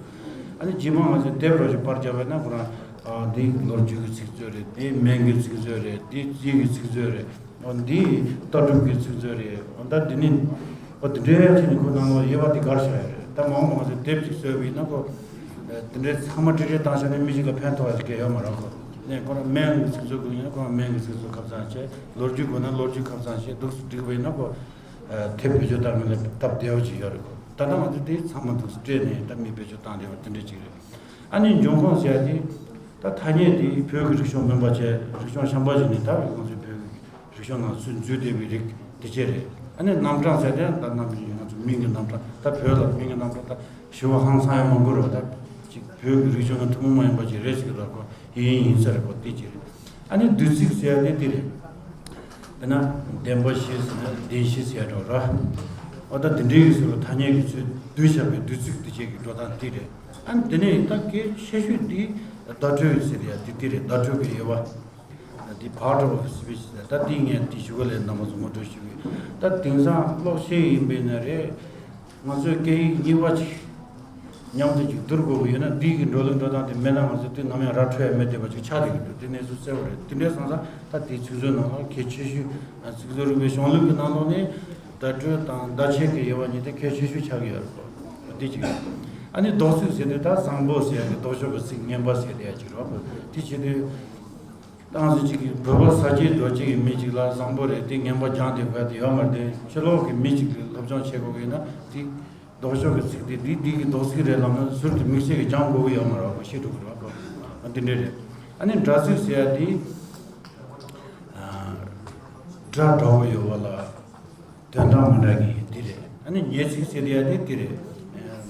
ཨ་ནི་རྗེས་མ་ང་ཚོས་དེབ་རོ་ཞིག་པར་བརྒྱབ་པ་ན་ཁོ་རང་ཨ་འདི་ལོ་རྒྱུས་ཀྱི་ཚིག་མཛོད་རེད། འདི་སྨན་གྱི་ཚིག་མཛོད་རེད། འདི་རྩིས་ཀྱི་ཚིག་མཛོད་རེད། ཨ་འདི་ལྟ་གྲུབ་ཀྱི་ཚིག་མཛོད་རེད། ཨ་ད་འདི་ནི་ཨ་འདི་འདྲའི་ཆེད་ནས་ཁོ་ནང་ལོགས་དབྱེ་བ་དེ་བཀར་བཞག་ཡོད་རེད། ད་མང་མང་ཚོས་དེབ་ཅིག་བཟོས་པ་ཡིན་ན་ཁོ་ཨ་འདི་འདྲའི་ཚང་མ་འབྲེལ་འདྲིས་བཏང་བཞག་ན་མི་གཅིག་ལ་ཕན་ཐོགས་པ་ཞིག་ཡོད་མ་རེད་ཁོ། ནས་ཁོ་རང་སྨན་གྱི་ཚིག་མཛོད་དགོས་ཡིན་ན་ཁོ་རང་སྨན་གྱི་ཚིག་མཛོད་ཁ་བྱང་བྱས། ལོ་རྒྱུས་དགོས་ན་ལོ་རྒྱུས་ཁ་བྱང་བྱས་འདུག་སེ་བསྒྲིགས་པ་ཡིན་ན་ཁོ་ཨ་དེབ་བེད་སྤྱོད་བཏང་མིན་ལ་སྟབས་བདེ་བ་ཅིག་ཡོད་རེད་ཁོ། ད་ལྟ་ང་ཚོ་དེ་ཚང་མ་འདུག་སེ་སྤྲད་ནས་ད་མི་བེད་སྤྱོད་བཏང་བདེ་བ་དེ་འདྲ་ཅིག་རེད། ཨ་ནི་འབྱུང་ཁུངས་ཟེར་ཡ་དེ་ད་ཐ་སྙད་དེ་བོད་ཀྱི་རིག་གཞུང་མིན་པ་བྱས། རིག་གཞུང་གཞན་པ་ཞིག་ནས་ད་ང་ཚོའི་བོད་ཀྱི་རིག་གཞུང་ནང་ཚུད་འཛུལ་བསྡད་པའི་རིགས་དེ་བྱས་རེད། ཨ་ནི་རྣམ་གྲངས་ཟེར་དེ་ད་རྣམ་གྲངས་ང་ཚོ་མིང་གི་རྣམ་གྲངས། ད་བོད་ལ་མིང་གི་རྣམ་གྲངས་ད་ཞུ་བ་ཧང་སང་ཡང་མང་པོ་རེད་པ། ད་ཅིག་བོད་ཀྱི་རིག་གཞུང་གི་ཐུན་མོང་མ་ཡིན་པ་ཅིག་རེད་ཟེར་གི་རེད་ཁོ། ཡིན་ཡིན་ས་རེད་ཁོ། དེ་ཅིག་རེད། ཨ་ནི་བསྡུས་ཚིག་ཟེར་ཡ་དེ་དེ་རེད། དཔེར་ན་བདེན་པ་བཞི་ཟེར་ན་བདེན་བཞི་ཟེར་ཡ་འདྲ་བོ་ར། ཨོ་ད་དེ་འདྲའི་ཡིན་ཟེར་བ་ཐ་སྙད་ཀྱི་ཚུལ་བསྡུས་བཞག་པའི་བསྡུས་ཚིག་དེ་བཅས་ཀྱི་འགྲོ་སྟངས་དེ་རེད། ཨ་ནི་དེ་ནས་ད་གལ་ཆེ་ཤོས་དེ་བརྡ་སྤྲོད་ཟེར་ཡ་དེ་དེ་རེད། བརྡ་སྤྲོད་ཀྱི་དབྱེ་བ། འདི་part of speech ཟེར། ད་འདི་ངས་འདི་ཞུ་གི་ལས་རྣམ་པ་ཚོ་ངོ་སྤྲོད་ཞུ་གི། ད་དེང་སང་གློག་ཆས་ཡིན་པས་ན་རེད། ང་ཚོས་སྐད་ཡིག་གཉིས་པ་ཅིག་མཉམ་དུ་ཅིག་བསྡུར་དགོས་ཀྱི་ཡོད་ན། འདི་གི་འགྲོ་ལུགས་འགྲོ་སྟངས་དེ་མེད་ན་ང་ཚོ་དེ་ནམ་ཡང་ར་འཕྲོད་ཡ་མེད་བསྡད་པ་ཅིག་ཆགས་བསྡད་ཀྱི་འདུག་དེ་གནས་ཚུལ་གསལ་པོ་རེད། དེ་འདྲའི་སོང་ཙང་ད་དེ་ཚིག་མཛོད་ནང་ལ་གལ་ཆེ་ཤོས། ཚིག་མཛོད་རིག་པའི་གཞུང་ལུགས་ཀྱི་ནང་ལོགས་ནས་བརྡ་སྤྲོད་དང་བརྡ་ཆད་ཀྱི་དབྱེ་བ་གཉིས་དེ་གལ་ཆེ་ཤོས་ཆགས་ཀྱི་ཡོད་རེད་པ། དེ་གཅིག་ཨ་ནི་ལྡོག་ཚིག་ཟེར་དུས་ད་བཟང་པོ་ཟེར་ཡ་གི་ལྡོག་ཕྱོགས་ཀྱི་ཚིག་ངན་པ་ཟེར་བསྡད་ཡ་ཅིག་རེད་པ། དེ་བྱེད་དུས། ཏང་སྲིད་ཅིག་གིས་བོད་པ་ས་སྐྱེས་རྡོ་སྐྱེས་ཀྱི་མི་ཅིག་ལ་བཟང་པོ་རེད། དེ་ངན་པ་སྦྱང་བསྡད་དགོས་དེ་ཡོད་མ་རེད། དེ་ཕྱི་ལོགས་ཀྱི་མི་ཅིག་གིས་སློབ་སྦྱོང་བྱེད་དགོས་ཀྱི་ཡིན་ན་དེ་ལྡོག་ཕྱོགས་ཀྱི་ཚིག་དེ་འདི་འདི་གི་ལྡོག་ཚིག་རེད་ལབ་ན་ཟུར་དུ་དམིགས་བསལ་གྱི་སྦྱང་དགོས་ཀྱི་ཡོད་མ་རེད་པ། ཤེས་འགྲོ་གི་རེད་པ། འདི་འདྲ་རེད། ཨ་ནི་སྒྲ་ཚིག་ཟེར་ཡ་དེ་སྒྲ་འདྲ་བོ་ཡོད་པ་ལ། དོན་དག་མི་འདྲ་གི་འདི་རེད། ཨ་ནི་ཉེ་ཚིག་ཟེར་དེ་ཡ་དེ་འདི་རེད།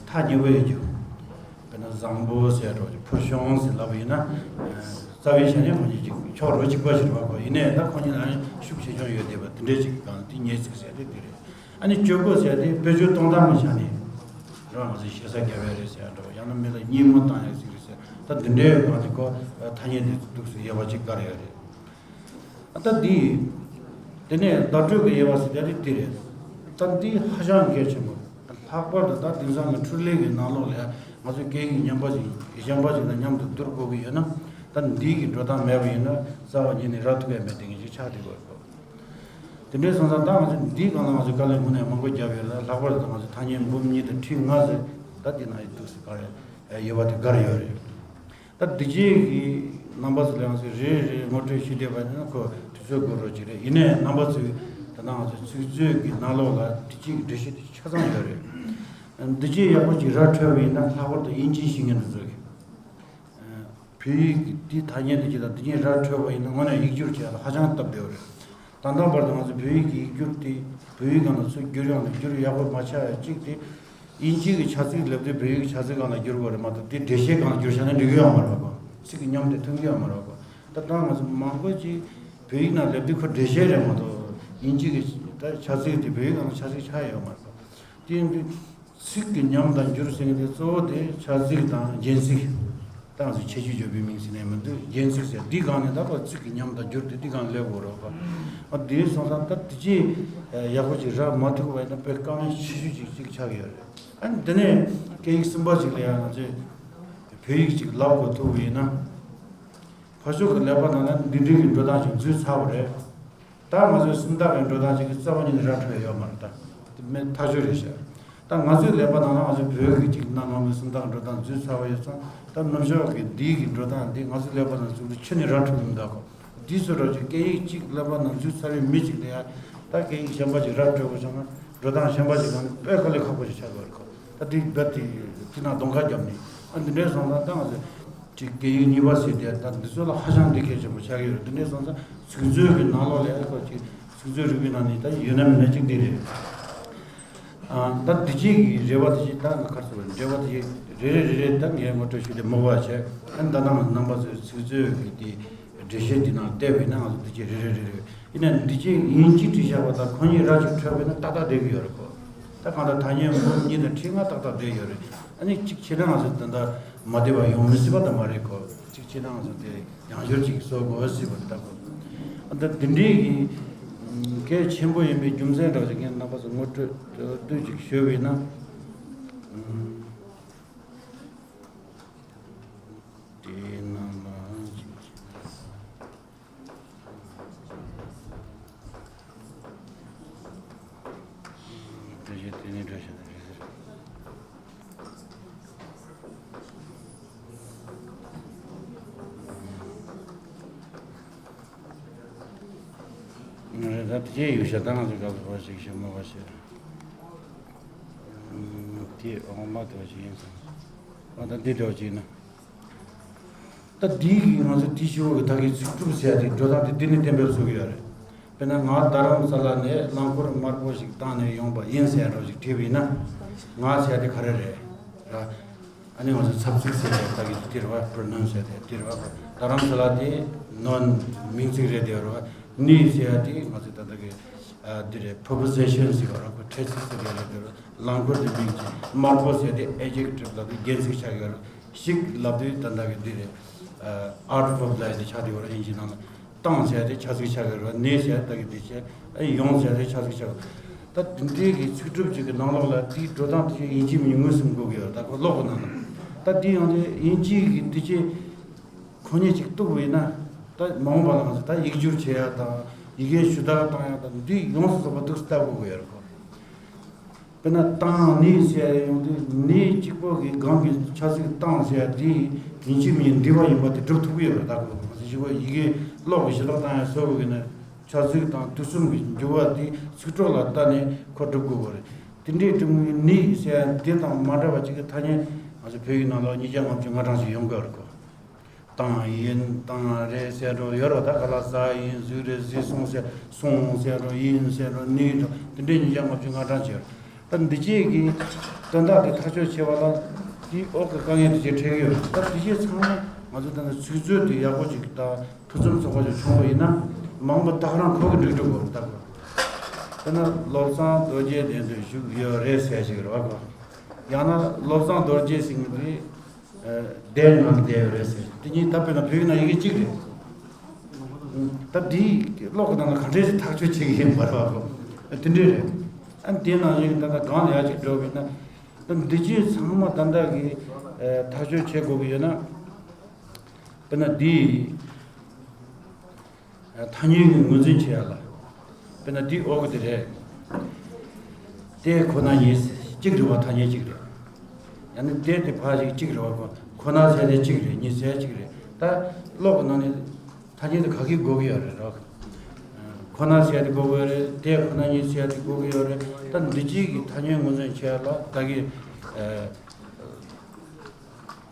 ཐག་ཉེ་བོ་ཡོད་རྒྱུ། དཔེར་ན་བཟང་པོ་ཟེར་འགྲོ་རྒྱུ། ཕུལ་བྱུང་ཟེར་ལབ་པ་ཡིན་ན། རྩ་བའི་ཆ་ནས་ཁོ་གཉིས་ཀྱི་ཕྱོགས་རོ་གཅིག་པ་ཞིག་རེད་པ་ཁོ། ཡིན་ནའི་ད་ཁོ་གཉིས་ལ་ཤུགས་ཆེ་ཆུང་ཡོད་བསྡད་པ་དེ་འདྲས་ཅིག་གི་སྒང་དེ་ཉེ་ཚིག་ཟེར་དེ་འདི་རེད། ཨ་ནི་སྤྱོད་སྒོ་ཟེར་དེ་དཔེ་བརྗོད་གཏོང་སྟངས་ཀྱི་ཆ་ནས། རང་ང་ཚོས་ཞེ་ས་རྒྱབ་ཡ་རེད་ཟེར་ཡ་འདྲ་བོ། ཡང་ན་མི་ལ་སྙན་མོ་བཏང་ཡ་ཟིག་རེད་ཟེར། ད་འདི་འདྲའི་སྒང་དེ་ཁོ་ཐ་སྙད་དེ་འདུག་སེ་དབྱེ་བ་གཅིག་བཀར་ཡ་རེད། ད་འདི། དེ་ནས་བརྡ་སྤྲོད་ཀྱི་དབྱེ་བ་ཟེར་དེ་རེད། ད་འདི་ཧ་ཅང་གལ་ཆེན་པོ། ལྷག་པར་དུ་ད་དེང་སང་གི་འཕྲུལ་ལས་ཀྱི་ནང་ལོགས་ལ་ང་ཚོས་སྐད་ཡིག་ངན་པ་ཞིག་གཞན་པ་ཞིག་དང་མཉམ་དུ་བསྡུར་དགོས་ཀྱི་ཡོད་ན། ད་འདི་གི་འགྲོ་སྟངས་མེད་པ་ཡིན་ན་རྩ་བ་ཉིད་ནས་རག་ཐུབ་ཡ་མེད་དེ་འདྲ་ཞིག་ཆགས་བསྡད་ཀྱི་ཡོད་རེད། དེ་འདྲའི་སོང་ཙང་ད་ང་ཚོས་འདིའི་སྒང་ལ་ང་ཚོས་དཀའ་ལས་དངོས་གནས་མང་པོ་བརྒྱབ་ཡོད་ལ། ལྷག་པར་དུ་ང་ཚོས་ཐ་སྙད་འབུམ་གཉིས་དང་ཁྲི་ལྔ་ཟེར་ད་འདི་ནང་ཡི་འདུག་སེ་བཀར་ཡ་དབྱེ་བ་དེ་བཀར་ཡོད་རེད། ད་འདི་རྗེས་ཀྱི་རྣམ་པ་ཚོ་ལ་ང་ཚོས་རེ་རེ་ངོ་སྤྲོད་ཞུས་བསྡད་པ་ཡིན་ན་ཁོ་དུས་ཚོད་འགོར་རོགས་ཅིག་རེད། ཡིན་ནའི་རྣམ་པ་ཚོས་ད་ལྟ་ང་ཚོའི་ཚིག་མཛོད་ཀྱི་ནང་ལོགས་ལ་འདི་རྗེས་ཀྱི་འགྲེལ་བཤད་དེ་ཆ་ཚང་ཡོད་རེད། འདི་རྗེས་ཡག་པོ་ཅིག་ར་འཕྲོད་པ་ཡིན་ན་ལྷག་པར་དུ་དབྱིན་ཇིའི་ཤེས་མཁན་དེ་ཚོ་གིས། བོད་ཡིག་གི་འདི་ཐ་སྙད་འདི་གཅིག་དང་འདི་གཉིས་ར་འཕྲོད་པ་ཡིན་ན་དངོས་གནས་ཡིག་སྒྱུར་བྱེད་ཡ་ལ་ཧ་ཅང་སྟབས་བདེ་བ་རེད། ད་ལྟ་བར་དུ་ང་ཚོ་བོད་ཡིག་གི་ཡིག་སྒྱུར་དེ་བོད་ཡིག་སྒང་ལ་ཚུར་བསྒྱུར་ཡོང་ནས་བསྒྱུར་ཡག་པོ་མ་ཆགས་ཡ་གཅིག་དེ། དབྱིན་ཇི་གི་བྱ་ཚིག་སླེབས་དུས་བོད་ཡིག་གི་བྱ་ཚིག་སྒང་ལ་བསྒྱུར་དགོས་རེད་མ་གཏོགས་དེ་འགྲེལ་བཤད་སྒང་ལ་བསྒྱུར་བཞག་ན་འགྲིག་གི་ཡོད་མ་རེད་པ། ཚིག་གི་ཉམས་དེ་ཐོན་གྱི་ཡོད་མ་རེད་པ། ད་ལྟ་ང་ཚོ་མང་པོ་ཅིག་བོད་ཡིག་ནང་སླེབས་དུས་ཁོ་འགྲེལ་བཤད་རེད་མ་གཏོགས་དབྱིན་ཇི་གི་ད་བྱ་ཚིག་དེ་བོད་ཡིག་སྒང་ལ་བྱ་ཚིག་ཆགས་ཡོད་མ་རེད་པ། དེ་ཡིན་དུས། ཚིག་གི་ཉམས་དང་འགྱུར་ཟེར་མཁན་དེ་གཙོ་བོ་དེ་བྱ་ཚིག་དང་རྒྱན་ཚིག་ད་ང་ཚོས་ཁྱད་ཆོས་བརྗོད་པའི་མིང་ཟེར་ནས་མི་འདུག་རྒྱན་ཚིག་ཟེར་འདི་སྒང་ནས་ད་ཁོ་ཚིག་གི་ཉམས་དང་འགྱུར་དེ་འདི་སྒང་སླེབས་དགོས་རེད་པ། ཨ་དེ་སོང་ཙང་ད་དེ་རྗེས་ཡག་པོ་ཅིག་རག་མ་ཐུབ་པ་ཡིན་ན་དཔེ་དཀའ་ངལ་ཆེ་ཤོས་ཅིག་ཅིག་ཆགས་ཀྱི་ཡོད་རེད། ཨ་ནི་དེ་ནས་སྐད་ཡིག་གསུམ་པ་ཅིག་ལ་ཡང་ང་ཚོས་བོད་ཡིག་ཅིག་ལབ་དགོས་ཐུག་པ་ཡིན་ན། ཕར་ཕྱོགས་ཀྱི་ཀླད་པ་ནང་ལ་འདི་འདྲའི་གི་འགྲོ་སྟངས་ཤིག་འཛུལ་ཚར་བ་རེད། ད་ང་ཚོའི་སུམ་རྟགས་ཀྱི་འགྲོ་སྟངས་ཤིག་གི་རྩ་བ་ཉིད་ནས་ར་འཕྲོད་ཡོད་མ་རེད། ད་དེ་མེད་ཐག་ཆོད་རེད་ཤག་ད་ང་ཚོའི་ཀླད་པ་ནང་ལ་ང་ཚོའི་བོད་ཀྱི་ཅིག་གནའ་སྔ་མོའི་སུམ་རྟགས་ཀྱི་འགྲོ་སྟངས་འཛུལ་ཚར་བ་ཡོད་ཙང་། ད་ནུབ་ཕྱོགས་ཀྱི་འདི་གི་འགྲོ་སྟངས་འདི་ང་ཚོའི་ཀླད་པ་ནང་ཚུད་དུས་ཁྱོན་ནས་ར་འཕྲོད་མི་འདུག་གོ། འདི་ཚོ་ར་ཅིག་སྐད་ཡིག་གཅིག་ཀླད་པ་ནང་འཛུལ་ཚར་བའི་མི་ཅིག་ལ་ཡ། ད་སྐད་ཡིག་གཞན་པ་ཅིག་ར་འཕྲོད་དགོས་བྱུང་ན་འགྲོ་སྟངས་གཞན་པ་ཅིག་གང་ནས་དཔེ་དཀའ་ལས་ཁག་པོ་ཞིག་ཆགས་དགོས་རེད་གོ། ད་དེ་རྦད་དེ་དེ་ནང་གདོང་ཁ་བརྒྱབ་ནས། ཨ་འདི་འདྲའི་སོང་ཙང་ད་ང་ཚོས་ཅིག་སྐད་ཡིག་གཉིས་པ་ཟེར་དེ་ད་འདི་ཚོ་ལ་ཧ་ཅང་འདི་གལ་ཆེན་པོ་ཆགས་ཀྱི་ཡོད་རེད། འདི་འདྲའི་སོང་ཙང་ཚིག་མཛོད་ཀྱི་ནང་ལོགས་ལ་ཨ་ཁོ་ཅིག་ཚིག་མཛོད་རིག་པའི་ནང་ནས་ད་ཡོད་ན་མེད་ན་ཅིག་འདི་རེད། ཨ་ད་འདི་ཅིག་གི་རེ་བ་དེ་ཅིག་ད་ང་ཁར་སོང་བའི་འབྲེལ་བ་དེ་ཅིག་རེ་རེ་རེ་རེ་ད་ངས་ངོ་སྤྲོད་ཞུས་ཏེ་མོ་བ་བྱས། ཨ་ད་ནང་རྣམ་པ་ཚོས་ཚིག་མཛོད་ཀྱི་དེ་ འགྲེལ་བཤད་འདི་ནང་བལྟས་པས་ན་ང་ཚོ་འདི་ཅིག་རེ་རེ་རེ་རེ་ཡིན་ན་འདི་ཅིག་ཡིན་གཅིག་བྲིས་བཞག་པ་དང་ཁོ་གཉིས་ར་ཅིག་འཕྲོད་པས་ན་ཏག་ཏག་བསྡད་ཀྱི་ཡོད་རེད་ཁོ། ད་གང་ལྟར་ཐ་སྙད་འབུམ་གཉིས་དང་ཁྲི་ལྔ་ཏག་ཏག་བསྡད་ཡོད་རེད། ཨ་ནི་གཅིག་བྱས་ན་ང་ཚོ་ད་ལྟ་མ་བསྡད་པ་ཡོང་མི་སྲིད་པ་ད་མ་རེད་ཁོ། གཅིག་བྱས་ན་ང་ཚོ་དེ་ཡང་བསྐྱར་ཅིག་བཟོ་དགོས་སྲིད་པ་རེད་ད་ཁོ། ཨ་ད་འདི་འདྲའི་གི་གལ་ཆེན་པོ་ཡིན་པའི་རྒྱུ་མཚན་འདྲ་ཞིག་ངས་རྣམ་པ་ཚོ་ངོ་སྤྲོད་བསྡུས་ཅིག་ཞུས་པ་ཡིན་ན། དེའི་ནང་ལ་ཅིག་དེ་བཞིན་དེ་ནས་འགྲོ་བཞིན་རེད། ང་རེ་ད་དེ་ཡོད་ཤ་ད་ང་ཚོ་སྐབས་སུ་བ་ཞིག་ཞིག་མ་བ་ཞིག་དེ་འོ་མ་དེ་བ་ཞིག་ཡིན་ཙང་། ཨ་ད་འདི་འདྲ་བ་ཅིག་ཡིན་ན། ད་འདི་གི་ང་ཚོ་དེ་ཞུ་བའི་ད་གི་ཚིག་གྲུབ་ཟེར་ཡ་དེ་འགྲོ་སྟངས་དེ་འདི་ནས་གཏན་འབེབས་བཟོ་གི་ཡོད་རེད། དཔེར་ན་ང་རྡ་རམ་ས་ལ་ནས་རླངས་འཁོར་དམར་པོ་ཞིག་བཏང་ནས་ཡོང་པ་ཡིན་ཟེར་ཡ་འདྲ་ཞིག་བྲིས་པ་ཡིན་ན། ང་ཟེར་ཡ་དེ་ག་རེ་རེད། ར། ཨ་ནི་ང་ཚོ་ཚབ་ཚིག་ཟེར་ཡ་ད་གི་དེ་རེད་བ། པྲོ་ནན་ཟེར་ཡ་དེ་རེད་བ། རྡ་རམ་ས་ལ་དེ་ནོན་མིང་ཚིག་རེད་དེ་རེད་བ། ནི་ཟེར་ཡ་དེ་ང་ཚོ་ད་ལྟ་གི་ཨ་འདི་རེད། པོ་ཟི་ཤན་ཟེར་བ་ར། ཁོ་ཕྲད་ཚིག་ཟེར་ཡ་རེད་དེ་རེད། རླངས་འཁོར་དེ་མིང་ཚིག་དམར་པོ་ཟེར་ཡ་དེ་ཨེ་ཇེག་ཊིབ་ལབ་དེ་རྒྱན་ཚིག་ཆགས་ཡོད་རེད། ཞིག་ལབ་དུས་ད་ལྟ་གི་འདི་རེད། ཨ་ཨར་ཝརབ་ལབ་ཡ་དེ་ཆགས་བསྡད་ཡོད་རེད། དབྱིན་ཇིའི་ནང་ལ་བཏང་ཟེར་ཡ་དེ་ཆ་ཚིག་ཆགས་ཡོད་རེད། ནས་ཟེར་ཡ་ད་གི་དེ་བྱས། ཨ་ཡོང་ཟེར་ཡ་དེ་ཆ་ཚིག་ཆགས་ཡོད། ད་འདི་འདྲའི་གི་ཚིག་གྲུབ་ཅིག་གི་ནང་ལོགས་ལ་དེའི་འགྲོ་སྟངས་དེ་ཚོ་ཡིན་གཅིག་མིན་གཉིས་ངོས་ཟིན་དགོས་ཀྱི་ཡོད་རེད། ད་ཁོ་ཀློག་གི་ནང་ལ་ད་འདི་ཡང་དེ་དབྱིན་ཇིའི་གི་དེ་ཆེ་ཁོ་གཉིས་ཅིག་གཏུག་པ་ཡིན་ན། ད་མ་འོངས་པ་ལ་ང་ཚོ་ད་ཡིག་སྒྱུར་བྱེད་ཡ་དང་ཡི་གེ་ཞུ་དག་གཏོང་ཡ་དང་འདི་ཡོངས་སུ་རྫོགས་པ་འདུག་སེ་ལྟ་དགོས་ཀྱི་ཡོད་རེད་ཁོ། དཔེར་ན་བཏང་ནས་ཟེར་ཡ་ཡོང་དུས་ནས་གཅིག་པོ་གི་སྒང་གི་ཆ་ཚིག་བཏང་ཟེར་ཡ་དེ་ཡིན་གཅིག་མིན་འདི་བ་ཡིན་པ་དེ་སྒྲུབ་ཐུབ་ཀྱི་ཡོད་རེད། ད་གོ་ང་ཚོ་ཞིག་པོ་ཡི་གེ་ཀློག་གི་ཞུ་དག་བཏང་ཡ་བཟོ་དགོས་ཀྱི་ན་ཆ་ཚིག་དང་དུས་གསུམ་གྱི་འགྱུར་བ་དེ་ཚིག་གྲོགས་ལ་ལྟ་ནས་ཁོ་སྒྲུབ་དགོས་པ་རེད། དེ་འདྲའི་སྒྲུབ་ནས་ནས་ཟེར་ཡ་དེ་དང་མ་འདྲ་བ་གཅིག་གི་ཐ་སྙད་ང་ཚོ་བོད་ཡིག་ནང་ལ་ཉིས་བརྒྱ་ལྔ་བཅུ་ང་གྲངས་ཤིག་ཡོང་གི་ཡོད་རེད་གོ། བཏང་ཡིན་བཏང་རེད་ཟེར་འགྲོ་ཡོད་རེད་བ། ད་ག་ལ་ཟ་ཡིན་ཟོས་རེད་ཟོས་སོང་ཟེར་སོང་ཟེར་འགྲོ་ཡིན་ཟེར་འགྲོ་ནི་འགྲོ་དེ་འདྲའི་ཉིས་བརྒྱ་ལྔ་བཅུ་ང་གྲངས་བྱས་རེད། ད་འདི་བྱས་ཀྱི་དོན་དག་དེ་ཐག་གཅོད་བྱེད་པ་ལ་དེའི་འོག་གི་དཀའ་ངལ་དེ་བྱས་འཕྲད་ཀྱི་ཡོད་རེད། ད་དེ་བྱས་ཚང་མ་ང་ཚོ་ད་ནི་ཚིག་མཛོད་དེ་ཡག་པོ་ཅིག་དང་ཕུན་སུམ་ཚོགས་པ་ཅིག་བྱུང་བ་ཡིན་ན་མང་པོ་ད་ག་རང་ཁོ་གི་འགྲིག་འགྲིག་གོ་ད་གོ། དཔེར་ན་བློ་བཟང་རྡོ་རྗེ་གདན་དུ་བཞུགས་ཡོད་རེད་ཟེར་ཞིག་རེད་བ་གོ། ཡང་ན་བློ་བཟང་རྡོ་རྗེ་ཟེར་མཁན་དེ། ཨ་དེའི་ནང་བསྡད་ཡོད་རེད་ཟེར། དེ་གཉིས་ད་དཔེར་ན་བོད་ཡིག་ནང་ཡི་གེ་གཅིག་རེད། ད་འདིའི་ཀློག་གི་ནང་ལ་ག་འདྲས་ཞིག་ཐག་གཅོད་བྱེད་ཀྱི་ཡིན་པ་རེད་བ་གོ། དེ་འདྲས་རེད། ཨ་དེའི་ནང་བཞིན་ད་ལྟ་གང་ལ་ཡར་ཅིག་འགྲོ་བས་ན། ད་འདི་ཅིག་ཚང་མ་ད་ལྟ་གི་ཨ་ཐག་གཅོད་བྱེད་དགོས་ཀྱི་ཡོད་ན། དཔེར་ན་འདི། ཐ་སྙད་ཀྱི་ངོས་འཛིན་བྱེད་ཡ་ལ། དཔེར་ན་འདི་ཨོ་གི་དེ་རེད། དེ་ཁོ་ན་ཉིད་གཅིག་རེད་བ། ཐ་སྙད་གཅིག་རེད། ཡང་ན་དེ་དེ་ཕ་ཞིག་གཅིག་རེད་བ། ཁོ་ཁོ་ན་ཟེར་དེ་གཅིག་རེད། ཉིད་ཟེར་གཅིག་རེད། ད་ཀློག་གི་ནང་ནས་ཐ་སྙད་དེ་ག་གི་དགོས་ཀྱི་ཡོད་རེད་རོགས། ཁོ་ན་ཟེར་དེ་དགོས་ཀྱི་ཡོད་རེད། དེ་ཁོ་ན་ཉིད་ཟེར་དེ་དགོས་ཀྱི་ཡོད་རེད། ད་འདི་གཅིག་གི་ཐ་སྙད་ངོས་འཛིན་བྱེད་ཡ་ལ་ད་གི་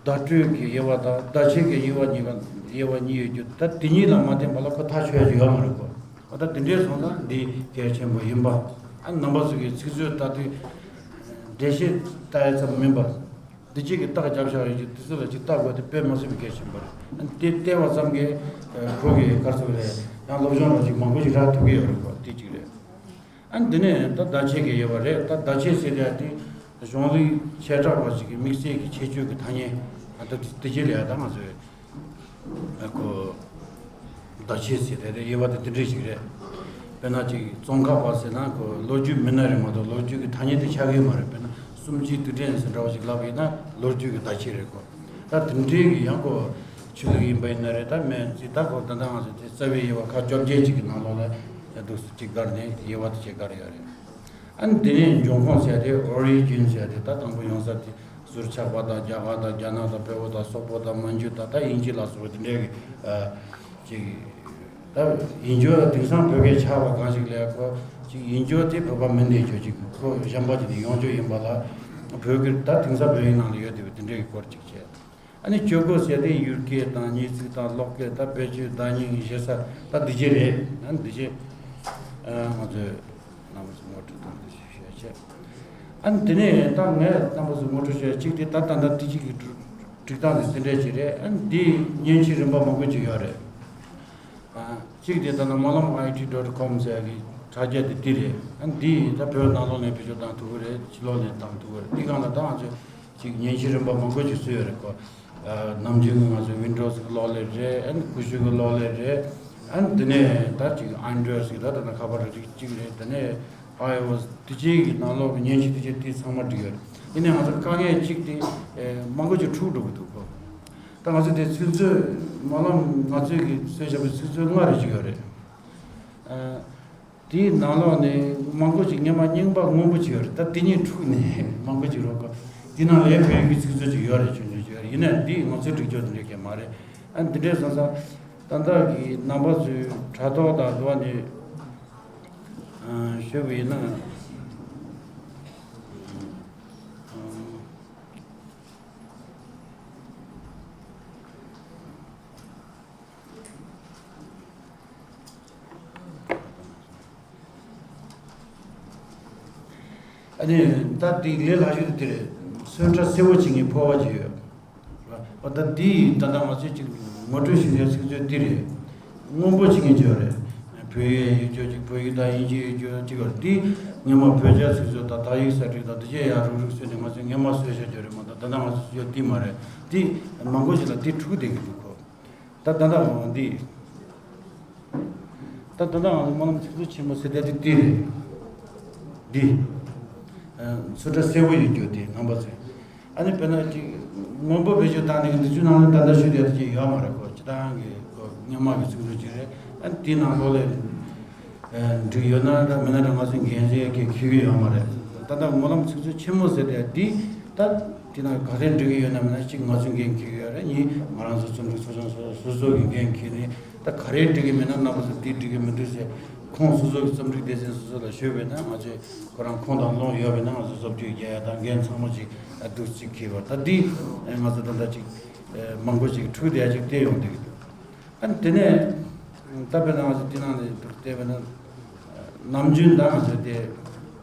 བརྡ་སྤྲོད་ཀྱི་དབྱེ་བ་དང་བརྡ་ཆད་ཀྱི་དབྱེ་བ་གཉིས་ཀ་དབྱེ་བ་གཉིས་ཡོད་རྒྱུ་ད་དེ་གཉིས་ལ་མ་བརྟེན་པ་ལ་ཁོ་ཐག་ཆོད་ཀྱི་ཡོད་མ་རེད་གོ། འོ་ད་དེ་འདྲའི་སོང་ཙང་འདི་གལ་ཆེན་པོ་ཡིན་པ། ཨ་རྣམ་པ་ཚོ་གི་ཚིག་མཛོད་ལྟ་དུས་འགྲེལ་བཤད་ལྟ་ཡ་ཙམ་མིན་པ། འདི་གཅིག་གི་རྟགས་རྒྱབ་བཞག་ཡོད་རྒྱུ་དེ་ཚོ་ལ་ཅིག་ལྟ་དགོས་དེ་དཔེ་མ་སྲིད་པའི་གལ་ཆེན་པོ་རེད། ཨ་དེ་བལྟས་པ་ཙམ་གྱིས་ཁོ་གི་ག་རེ་ཟེར་དགོས་རེད། ཡང་སློབ་སྦྱོང་རོགས་ཅིག་མང་པོ་ཞིག་རག་ཐུབ་ཀྱི་ཡོད་རེད་གོ། དེ་གཅིག་རེད། ཨ་འདི་ནས་ད་བརྡ་ཆད་ཀྱི་དབྱེ་བ་རེད། ད་བརྡ་ཆད་ཟེར་ཡ་དེ་གཞུང་ལུགས་བྱེ་བྲག་པ་ཞིག་གི་དམིགས་བསལ་གྱི་ཁྱད་ཆོས་ཀྱི་ཐ་སྙད། ཨ་ད་དེ་ཅི་ལ་ཡ་ད་ང་ཚོས་ཨ་ཁོ་བརྡ་ཆད་ཟེར་དེ་དེ་དབྱེ་བ་དེ་དེ་འདྲས་ཞིག་རེད། དཔེར་ན་ཅིག་ཙོང་ཁ་པ་ཟེར་ན་ཁོ་ལོ་རྒྱུས་མི་སྣ་རེད་མ་གཏོགས་ལོ་རྒྱུས་ཀྱི་ཐ་སྙད་དེ་ཆགས་ཀྱི་མ་རེད། དཔེར་ན་གསུམ་བཅུའི་དུས་དྲན་ཟེར་འདྲ་བ་ཞིག་ལབ་ཡིན་ན་ལོ་རྒྱུས་ཀྱི་བརྡ་ཆད་རེད་ཁོ། ད་དེ་འདྲའི་གི་ཡང་ཁོ་ཆོས་ལུགས་ཡིན་པ་ཡིན་ན་རེད། ད་མེད་ཅིག་ད་ཁོ་ད་ལྟ་ང་ཚོ་དེ་རྩ་བའི་དབྱེ་བ་ཁག་བཅོ་བརྒྱད་ཅིག་གི་ནང་ལོགས་ལ་ཡ་འདུག་སེ་ཅིག་བགར་ནས་དབྱེ་བ་དེ་ཅིག་བགར་ཡོད་རེད། ཨ་ནི་དེ་ནས་འབྱུང་ཁུངས་ཟེར་ཡ་དེ་ཨོ་རི་ཇིན་ཟེར་ཡ་དེ་ད་དང་པོ་ཡོང་ས་དེ་ཟུར་ཆག་པ་དང་རྒྱ་གར་དང་རྒྱ་ནག་དང་བལ་པོ་དང་སོག་པོ་དང་མན་ཇུ་དང་ད་དབྱིན་ཇི་ལ་སོགས་པ་དེ་འདྲའི་གི་ཨ་ཅིག་ད་ཡིན་རྒྱུ་དེང་སང་བོད་སྐད་ཆགས་པ་གང་ཞིག་ལས་ཁོ་ཅིག་ཡིན་རྒྱུ་དེ་བོད་པ་མིན་བསྡད་རྒྱུ་ཅིག་ཁོ་གཞན་པ་ཅིག་ནས་ཡོང་རྒྱུ་ཡིན་པ་ལ་བོད་སྐད་ད་དེང་སང་བོད་ཡིག་ནང་ལ་ཡོད་བསྡད་པའི་དེ་འདྲའི་གི་སྐོར་ཅིག་བྱས། ཨ་ནི་སྤྱོད་སྒོ་ཟེར་དེ་ཡུལ་སྐད་དང་གཉིས་ཚིག་དང་ཀློག་སྐད་དང་བེད་སྤྱོད་བརྡ་རྙིང་ཞེ་ས་ད་འདི་བྱེད་རེད། ཨ་ནི་འདི་བྱེད། ཨ་ང་ཚོས་རྣམ་པ་ཚོ་ངོ་སྤྲོད་དང་འདི་ཞུ་ཞུ་ཡ་བྱེད། ཨ་ནི་དེ་ནས་ད་ངས་རྣམ་པ་ཚོ་ངོ་སྤྲོད་ཞུ་ཡ་གཅིག་དེ་ད་ད་ལྟ་འདི་གཅིག་གི་སྒྲིག་སྟངས་དེ་དེ་འདྲས་ཅིག་རེད། ཨ་ནི་འདི་མཉེན་ཆས་རིམ་པ་མང་པོ་ཅིག་ཡོད་རེད། གཅིག་དེ་ད་ནང་སྨོན་ལམ་ཨའི་ཊི་ཌོཊ་ཀོམ་ཟེར་གི་དྲ་རྒྱ་དེ་འདི་རེད། ཨ་འདི་ད་བོད་ནང་ལོགས་ནས་བེད་སྤྱོད་བཏང་ཐུབ་ཀྱི་རེད། ཕྱི་ལོགས་ནས་བཏང་ཐུབ་ཀྱི་རེད། འདི་སྒང་ལ་ད་ང་ཚོས་ཅིག་བརྙན་ཤེལ་རིམ་པ་མང་པོ་ཅིག་བཟོས་ཡོད་རེད་ཁོ། ཨ་ནམ་རྒྱུན་གྱི་ང་ཚོ་ཝིན་ཌོ་སི་གི་གློག་ཀླད་རེད། ཨ་ནི་ཀུ་ཤུ་གི་གློག་ཀླད་རེད། ཨ་ནི་དེ་ནས་ད་ཅིག་ཨན་ཌོ་རོ་ཌི་གི་ད་ད་ནང་ཁ་པར་རིགས་གཅིག་རེད། དེ་ནས་ཨའི་ཨོ་ཨེསི་དེ་ཅིག་གི་ནང་ལོགས་ཀྱི་བརྙན་ཤེལ་དེ་ཅིག་དེ་ཚང་མ་འགྲིག་ཡོད་རེད། ཡིན་ནའི་ང་ཚོ་དཀའ་ངལ་གཅིག་དེ་ཨེ་མང་པོ་ཅིག་འཁྲུག་འགྲོ་གི་འདུག་གོ། ད་ང་ཚོ་དེ་ཚིག་མཛོད་སྨོན་ལམ་ང་ཚོས་ཀྱི་བཟོས་བཞག་པའི་ཚིག་མཛོད་ལྔ་རེ་ཅིག་ཡོད་རེད། ཨ། དེའི་ནང་ལོགས་ནས་མང་པོ་ཅིག་སྔོན་མ་རྙིང་པ་སྔོན་པོ་ཅིག་ཡོད་རེད། ད་དེ་གཉིས་འཁྲུགས་ནས་མང་པོ་ཅིག་རོགས་གོ། དེ་ནང་ལ་ཡང་བོད་ཡིག་གི་ཚིག་མཛོད་ཅིག་ཡོད་རེད། ཆུང་ཆུང་ཅིག་ཡོད་རེད། ཡིན་ནའི་འདི་ང་ཚོའི་སྒྲིག་སྦྱོར་དེ་འདྲ་གང་ཡང་མ་རེད། ཨ་འདི་འདྲས་སོང་ཙང་ད་ལྟ་གི་རྣམ་པ་ཚོའི་དྲ་ཐོག་དང་འདུ་བ་ནས་ཨ་ཞུས་པ་ཡིན་ན། ཨ་ནི་ད་དེ་ལས་སླ་ཤོས་དེ་རེད། སོན་ཁྲ་སེར་པོ་ཅིག་གི་ཕོར་པ་ཅིག་ཡོད། ཨ་ད་དེ་ད་ལྟ་ང་ཚོས་ཅིག་ངོ་སྤྲོད་ཞུ་ཡའི་ཚིག་མཛོད་དེ་རེད། སྔོན་པོ་ཅིག་གི་ཅིག་ཡོད་རེད། བོད་ཡིག་ཡོད་རྒྱུ་ཅིག་བོད་ཡིག་དང་དབྱིན་ཇི་ཡོད་རྒྱུ་ཅིག་ཡོད་རེད། དེ་སྔོན་མ་བོད་རྒྱ་ཚིག་མཛོད་དང་དག་ཡིག་གསར་བསྒྲིགས་དང་དེ་བྱས་ཡང་རུག་རུག་བཟོས་ནས་ང་ཚོས་སྔོན་མ་བཟོས་བཞག་རྒྱུ་རེད་མ་གཏོགས། ད་ལྟ་ང་ཚོས་བཟོ་རྒྱུ་དེ་མ་རེད། དེ་མང་པོ་ཞིག་ལ་དེ་འཁྲུག་བསྡད་ཀྱི་འདུག་གོ། ད་ད་ལྟ་འོང་འདི། ད་ད་ལྟ་ང་ཚོ་སྨོན་ལམ་ཚིག་མཛོད་ཆེན་མོ་ཟེར་དེ་དེ་འདི་རེད། འདི། ཨ་ཚོན་ཁྲ་སེར་པོ་ཡོད་རྒྱུ་དེ་རྣམ་པ་ཚོས། ཨ་ནི་དཔེར་ན་ཅིག་སྔོན་པོ་བེད་སྤྱོད་བཏང་ནས་འདི་ཚོའི་ནང་ལ་ད་ལྟ་ཞུ་བསྡད་དེ་ཅིག་ཡོད་མ་རེད་གོ། སྤྱིར་བཏང་གི་གོ་སྔོན་མ་གི་ཚིག་མཛོད་ཅིག་རེད། ཨ་ནི་དེའི་ནང་ལོགས་ལ་ཨ་འགྲིག་ཡོད་ན་འདྲ་མེད་ན་འདྲ་ང་ཚོས་འགན་འཛིན་གྱི་འཁྱེར་གྱི་ཡོད་མ་རེད། ད་ལྟ་སྨོན་ལམ་ཚིག་མཛོད་ཆེན་མོ་ཟེར་དེ་འདི་ད། དེ་ན་ག་རེ་འགྲིག་གི་ཡོད་ན་མིན་ན་གཅིག་ང་ཚོས་འགན་འཁྱེར་གྱི་ཡོད་རེད། གཉིས་ང་རང་ཚོ་རྩོམ་སྒྲིག་ཚོགས་ཆུང་སོ་སོ་སོ་སོ་གི་འགན་འཁྱེར་ནས་ད་ག་རེ་འགྲིག་གི་མེད་ན་རྣམ་པ་ཚོ་དེ་འགྲིག་གི་མི་འདུག་ཟེར་ཁོང་སོ་སོ་གི་རྩོམ་སྒྲིག་སྡེ་ཚན་སོ་སོ་ལ་ཞུས་པས་ན་ང་ཚོས་ཁོ་རང་ཁོང་དང་ལོང་ཡོད་པས་ན་ང་ཚོ་བཟོ་བཅོས་རྒྱག་ཡ་དང་འགན་ཚང་མ་ཅིག་འདུག་ཅིག་འཁྱེར་བ། ད་འདི་ང་ཚོ་ད་ལྟ་ཅིག་མང་པོ་ཅིག་འཁྲུག་བསྡད་ཡ་ཅིག་བལྟས་ཡོང་བསྡད་ཀྱི་འདུག་ཨ་ནི་དེ་ནས་ད་དཔེར་ན་ང་ཚོ་དེ་ནང་ནས་བལྟས་པས་ན་ནམ་རྒྱུན་ད་ང་ཚོ་དེ།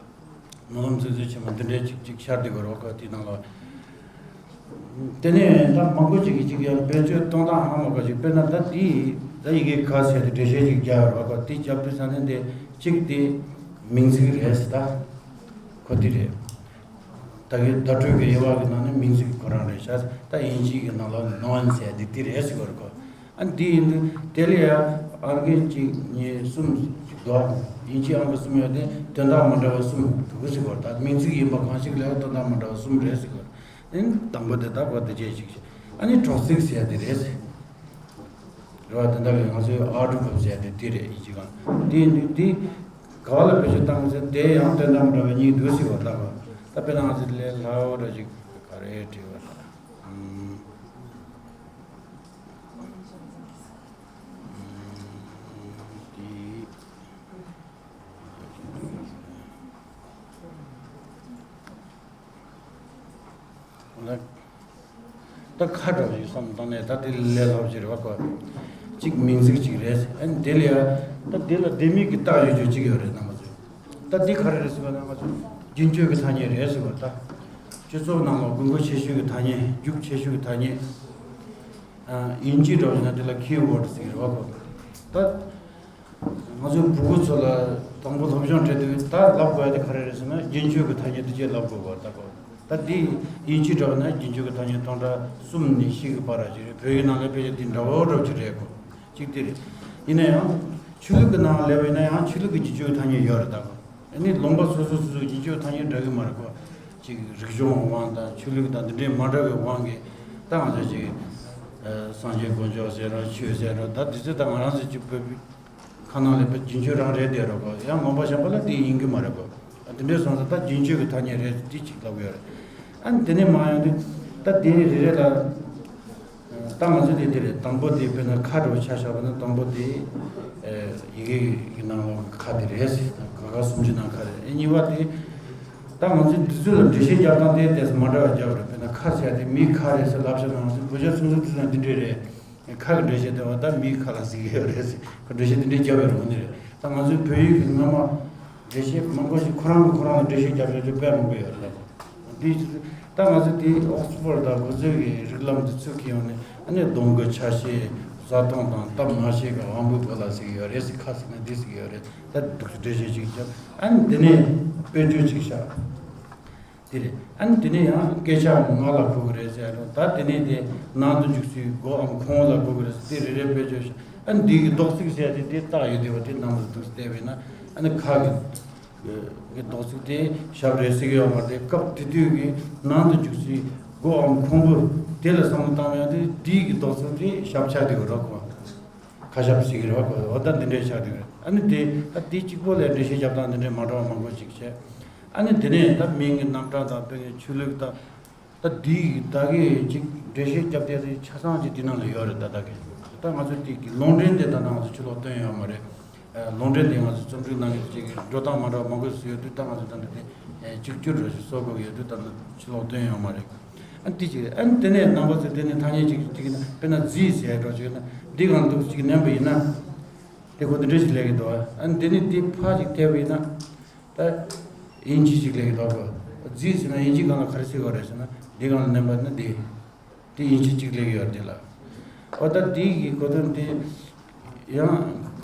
སྨོན་ལམ་ཚིག་མཛོད་ཆེན་མོ་འདི་འདྲའི་ཅིག་ཅིག་ཤར་བསྡད་ཀྱི་རེད་གོ། དེའི་ནང་ལ། དེ་ནས་ད་མང་པོ་ཅིག་གིས་ཅིག་ཡང་བེད་སྤྱོད་གཏོང་སྟངས་ཧ་མ་གོ་ཅིག་དཔེར་ན་ད་དེའི་ད་ཡི་གེ་ག་ཟེར་ཏེ་འགྲེལ་བཤད་ཅིག་རྒྱག་ཡོད་རེད་གོ། དེ་རྒྱབ་དུས་ཙང་ནས་དེ་གཅིག་དེ་མིང་ཚིག་རེད་ཟེར། ད་ཁོ་དེ་རེད། ད་གི་བརྡ་སྤྲོད་ཀྱི་དབྱེ་བ་གི་ནང་ནས་མིང་ཚིག་ཁོ་རང་རེད་ཤག་ད་དབྱིན་ཇིའི་གི་ནང་ལ་ནོན་ཟེར་དེ་དེ་རེད་ཟེར་གྱི་རེད་གོ། ཨ་འདི་ཡིན་དུས་དེ་ལ་ཡང་ཨང་ཀི་གཅིག་གཉིས་གསུམ་ཅིག་འདུག་དབྱིན་ཇིའི་ཨང་ཀི་གསུམ་ཡོད་དེ་དོན་དག་མ་འདྲ་བ་གསུམ་འདུག་ཟེར་གྱི་རེད། ད་མིང་ཚིག་ཡིན་པ་གང་ཞིག་ལ་ཡང་དོན་དག་མ་འདྲ་བ་གསུམ་རེད་ཟེར་གྱི་རེད། ཨ་ནི་དང་པོ་དེ་ད་གོ་དེ་བྱས་ཅིག་ཨ་ནི་གྲོགས་ཚིག་ཟེར་དེ་རེད་ཟེར། རེད་བ། དེ་འདྲ་གི་ང་ཚོའི་ཨའོ་ཊི་བར་བ་ཟེར་དེ་དེ་རེད། ཡིན་གཅིག་གང་དེ་ཡིན་དུས་དེ་ག་བ་ལ་བེད་སྤྱོད་བཏང་ཟེར་དེ་ཡང་དོན་དག་མ་འདྲ་བ་གཉིས་འདུག་ཟེར་གྱི་རེད། ད་གོ་ད་དཔེར་ན་ང་ཚོ་ལས་སླ་བོ་འདྲ་ཅིག་ག་རེ་བྲིས་པ་ད། ཨམ། ད་ཁ་འདྲ་བ་ཞིག་བསམ་བཏང་ནས་ད་དེ་ལས་སླ་པོ་ཅིག་རེད་བ་གོ། གཅིག་མིང་ཚིག་ཅིག་རེད། ཨ་ནི་དེ་ལ་ཡ་ད་དེ་ལ་ལྡེ་མིག་གི་རྟགས་ཡོད་རྒྱུ་གཅིག་ཡོད་རེད། རྣམ་པ་ཚོས་ད་འདི་ག་རེ་རེད་ཟེར་བ་ན་ང་ཚོ་རྒྱུན་སྤྱོད་ཀྱི་ཐ་སྙད་རེད་ཟེར་བ། ད་སྤྱི་ཚོགས་ནང་ལ་དགོས་མཁོ་ཆེ་ཤོས་ཀྱི་ཐ་སྙད། རྒྱུགས་ཆེ་ཤོས་ཀྱི་ཐ་སྙད། ཨ་དབྱིན་ཇི་འདྲ་བ་ཡིན་ན་དེ་ལ་ཁི་ཝར་ཌི་ཟེར་གྱི་རེད་བ་གོ། ད། ང་ཚོའི་བུ་གུ་ཚོ་ལ་དང་པོ་སློབ་སྦྱོང་སྤྲད་དུས་ད་ལབ་དགོས་ཡ་དེ་ག་རེ་རེད་ཟེར་ན་རྒྱུན་སྤྱོད་ཀྱི་ཐ་སྙད་དེ་ཅིག་ལབ་དགོས་པ་ད་གོ། ད་འདི་དབྱིན་ཇི་འདྲ་བ་ན་རྒྱུན་སྤྱོད་ཀྱི་ཐ་སྙད་སྟོང་ཕྲག་གསུམ་ནས་བཞི་གི་བར་ར་ཅིག་རེད། བོད་ཡིག་ནང་ལ་དཔེ་ཆ་འདི་འདྲ་བོ་འདྲ་བོ་ཅིག་རེད་གོ། གཅིག་དེ་རེད། ཡིན་ན་ཡང་ཆོས་ལུགས་ཀྱི་ནང་སླེབས་པ་ཡིན་ན་ཡང་ཆོས་ལུགས་ཀྱི་རྒྱུན་སྤྱོད་ཀྱི་ཐ་སྙད་ཡོད་རེད་ད་གོ། ཨ་ནི་ལུང་པ་སོ་སོ་སོ་སོའི་རྒྱུན་སྤྱོད་ཀྱི་ཐ་སྙད་འདྲ་གི་མ་རེད་གོ། ཅིག་རིག་གཞུང་དབང་དང་ཆོས་ལུགས་དང་འདི་འདྲའི་མ་འདྲ་བའི་དབང་གིས་ད་ང་ཚོ་ཅིག་ཨ་སངས་རྒྱས་དཀོན་མཆོག་ཟེར་རོགས་ཆོས་ཟེར་རོགས་ད་དེ་ཚོ་ད་ང་རང་ཚོ་ཅིག་བོད་པའི་ཁ་ནང་ལ་རྒྱུན་སྤྱོད་རང་རེད་དེ་རོགས་གོ། ཡང་ངོ་མ་གཞན་པ་ལ་དེ་ཡིན་གྱི་མ་རེད་གོ། དེ་འདྲའི་སོང་ཙང་ད་རྒྱུན་སྤྱོད་ཀྱི་ཐ་སྙད་རེད་དེ་གཅིག་ལབ་ཡོད་རེད། ཨ་ནི་དེ་ནས་མ་ཡོང་དུས་ད་དེ་རེ་རེ་ལ་ད་ང་ཚོ་དེ་དེ་རེད། དང་པོ་དེ་དཔེར་ན་ཁ་འདྲ་བོ་ཆ་བཞག་པ་ན་དང་པོ་དེ་ཡི་གེ་ཡི་ནང་ལོགས་ཀྱི་ཁ་དེ་རེད། ད་ག་ག་སུམ་ཅུ་ནང་ཁ་རེད། ཨ་གཉིས་པ་དེ་ད་ང་ཚོས་འདི་ཚོ་ལ་འགྲེལ་བཤད་རྒྱག་སྟངས་དེ་དེ་མ་འདྲ་བ་རྒྱག་རེད། དཔེར་ན་ཁ་ཟེར་དེ་མིའི་ཁ་རེད་ཟེར་ལབ་བྱས་ན་ང་ཚོ་བོད་ཆ་ཚང་ཚང་དེ་ཚོ་འདི་འདྲས་རེད། ཁ་གི་འགྲེལ་བཤད་དེ་བ་ད་མིའི་ཁ་ལ་ཟེར་གྱི་ཡོད་རེད་ཟེར་ཁ་འགྲེལ་བཤད་དེ་འདྲས་རྒྱབ་ཡོད་རེད། འོ་ནི་རེད། ད་ང་ཚོའི་བོད་ཡིག་གི་སྔ་མ་འགྲེལ་བཤད་མང་པོ་ཞིག་ཁོ་རང་གིས་ཁོ་རང་ལ་འགྲེལ་བཤད་རྒྱབ་ཡོད་རྒྱུ་དཔེ་མང་པོ་ཡོད་རེད། འདི་ད་ང་ཚོ་དེ་ཨོག་སི་ཕོར་དང་འགོ་ཚུགས་ཀྱི་རིགས་ལམ་དེ་ཚུར་འཁྱེར་ཡོང་ནས་ཨ་ནི་གདོང་གི་ཆ་ཤས། བཟའ་བཏུང་དང་སྟབས་མ་བྱེད་ཀྱང་དབང་པོའི་བུ་ལ་ཟེར་གྱི་ཡོད་རེད་ཟེར། ཁ་ཟེར་ན་འདི་ཟེར་གྱི་ཡོད་རེད། ད་འདུག་སེ་འགྲེལ་བཤད་ཅིག་བརྒྱབ། ཨ་ནི་འདི་ནས་དཔེ་བརྗོད་ཅིག་བཞག་དེ་རེད། ཨ་ནི་དེ་ནས་ཡང་སྐད་ཆའང་ང་ལ་གོ་གི་རེད་ཟེར་རོ། ད་དེ་ནས་དེ་ནང་དུ་འཇུག་སའི་སྒོའམ་ཁུང་བུ་ལ་གོ་གི་རེད་ཟེར། དེ་རེ་རེ་དཔེ་བརྗོད་བྱས། ཨ་ནི་འདི་གི་རྡོག་རྩིག་ཟེར་དེ་དེ་བཏགས་ཡོད་དེ་བ། དེ་ནང་དུ་འདུག་སེ་བལྟས་པས་ན། ཨ་ནི་ཁ་གི་གི་རྡོག་རྩིག་དེ་ཞབས་རེད་ཟེར་གི་ཡོད་མ་རེད། སྐབས་དེ་དུས་ཀྱི་ནང་དུ་འཇུག་སའི་སྒོའམ་ཁུང་བུ་དེ་ལ་བསམ་བློ་བཏང་ཡང་དེ་འདི་གི་རྡོག་རྩིག་དེ་ཞབས་ཆག་དེ་བ་རོགས་གོ། ཁ་ཞབས་ཟེར་གི་རེད་བ། འོ་ད་འདི་འདྲའི་ཆགས་འདུག་རེད། ཨ་ནི་དེ་ད་དེ་གཅིག་པོ་ལས་འགྲེལ་བཤད་རྒྱབ་སྟངས་འདི་འདྲའི་མ་འདྲ་བ་མང་པོ་ཅིག་བྱས། ཨ་ནི་དེ་ནས་ད་མིང་གི་རྣམ་གྲངས་དང་དཔེ་ཆོས་ལུགས་དང་། ད་འདི་ད་གི་ཅིག་འགྲེལ་བཤད་རྒྱབ་བསྡད་དེ་ཆ་ཚང་ཅིག་དེ་ནང་ལ་ཡོད་རེད། ད་ད་གི་ད་ང་ཚོ་དེ་གི་ལུང་འདྲེན་དེ་ད་ང་ཚོ་ཕྱི་ལོགས་བཏོན་ཡོད་མ་རེད། ཨ། ལུང་འདྲེན་དེ་ང་ཚོ་རྩོམ་སྒྲིག་གནང་མཁན་ཅིག་གི་འགྲོ་སྟངས་མ་འདྲ་བ་མང་པོ་ཞིག་ཡོད་དུས། ད་ང་ཚོ་ད་འདི་དེ་གཅིག་གྱུར་འདྲ་ཞིག་བཟོ་དགོས་ཀྱི་ཡོད་དུས། ད་ཕྱི་ལོགས་བཏོན་ཡོད་མ་རེད། ཨ་ནི་དེ་གཅིག་རེད། ཨ་ནི་དེ་ནས་རྣམ་པ་ཚོས་དེ་ནས་ཐ་སྙད་ཅིག་ཅིག་ཡིན་ན། དཔེར་ན་རྫི་ཟེར་འགྲོ་ཅིག་ཡིན་ན། འདི་གང་འདུག་ཅིག་མནན་པ་ཡིན་ན། དེ་ཁོ་དེ་འདྲ་ཞིག་སླེབས་ཀྱི་འདུག་ཨ་ནི་དེ་ནས་དེ་ཕར་ཅིག་ཐེབས་པ་ཡིན་ན། ད་དབྱིན་ཇི་ཅིག་སླེབས་ཀྱི་འདུག་གོ། རྫི་ཟེར་ན་དབྱིན་ཇི་སྒང་ལ་ག་རེ་ཟེར་དགོས་རེད་ཟེར་ན། འདི་སྒང་ལ་མནན་པ་ན་དེ། དེ་དབྱིན་ཇི་གཅིག་སླེབས་ཡོད་རེད་དེ་ལ། འོ་ད་དེ་གི་གོ་དོན་དེ་ཡང་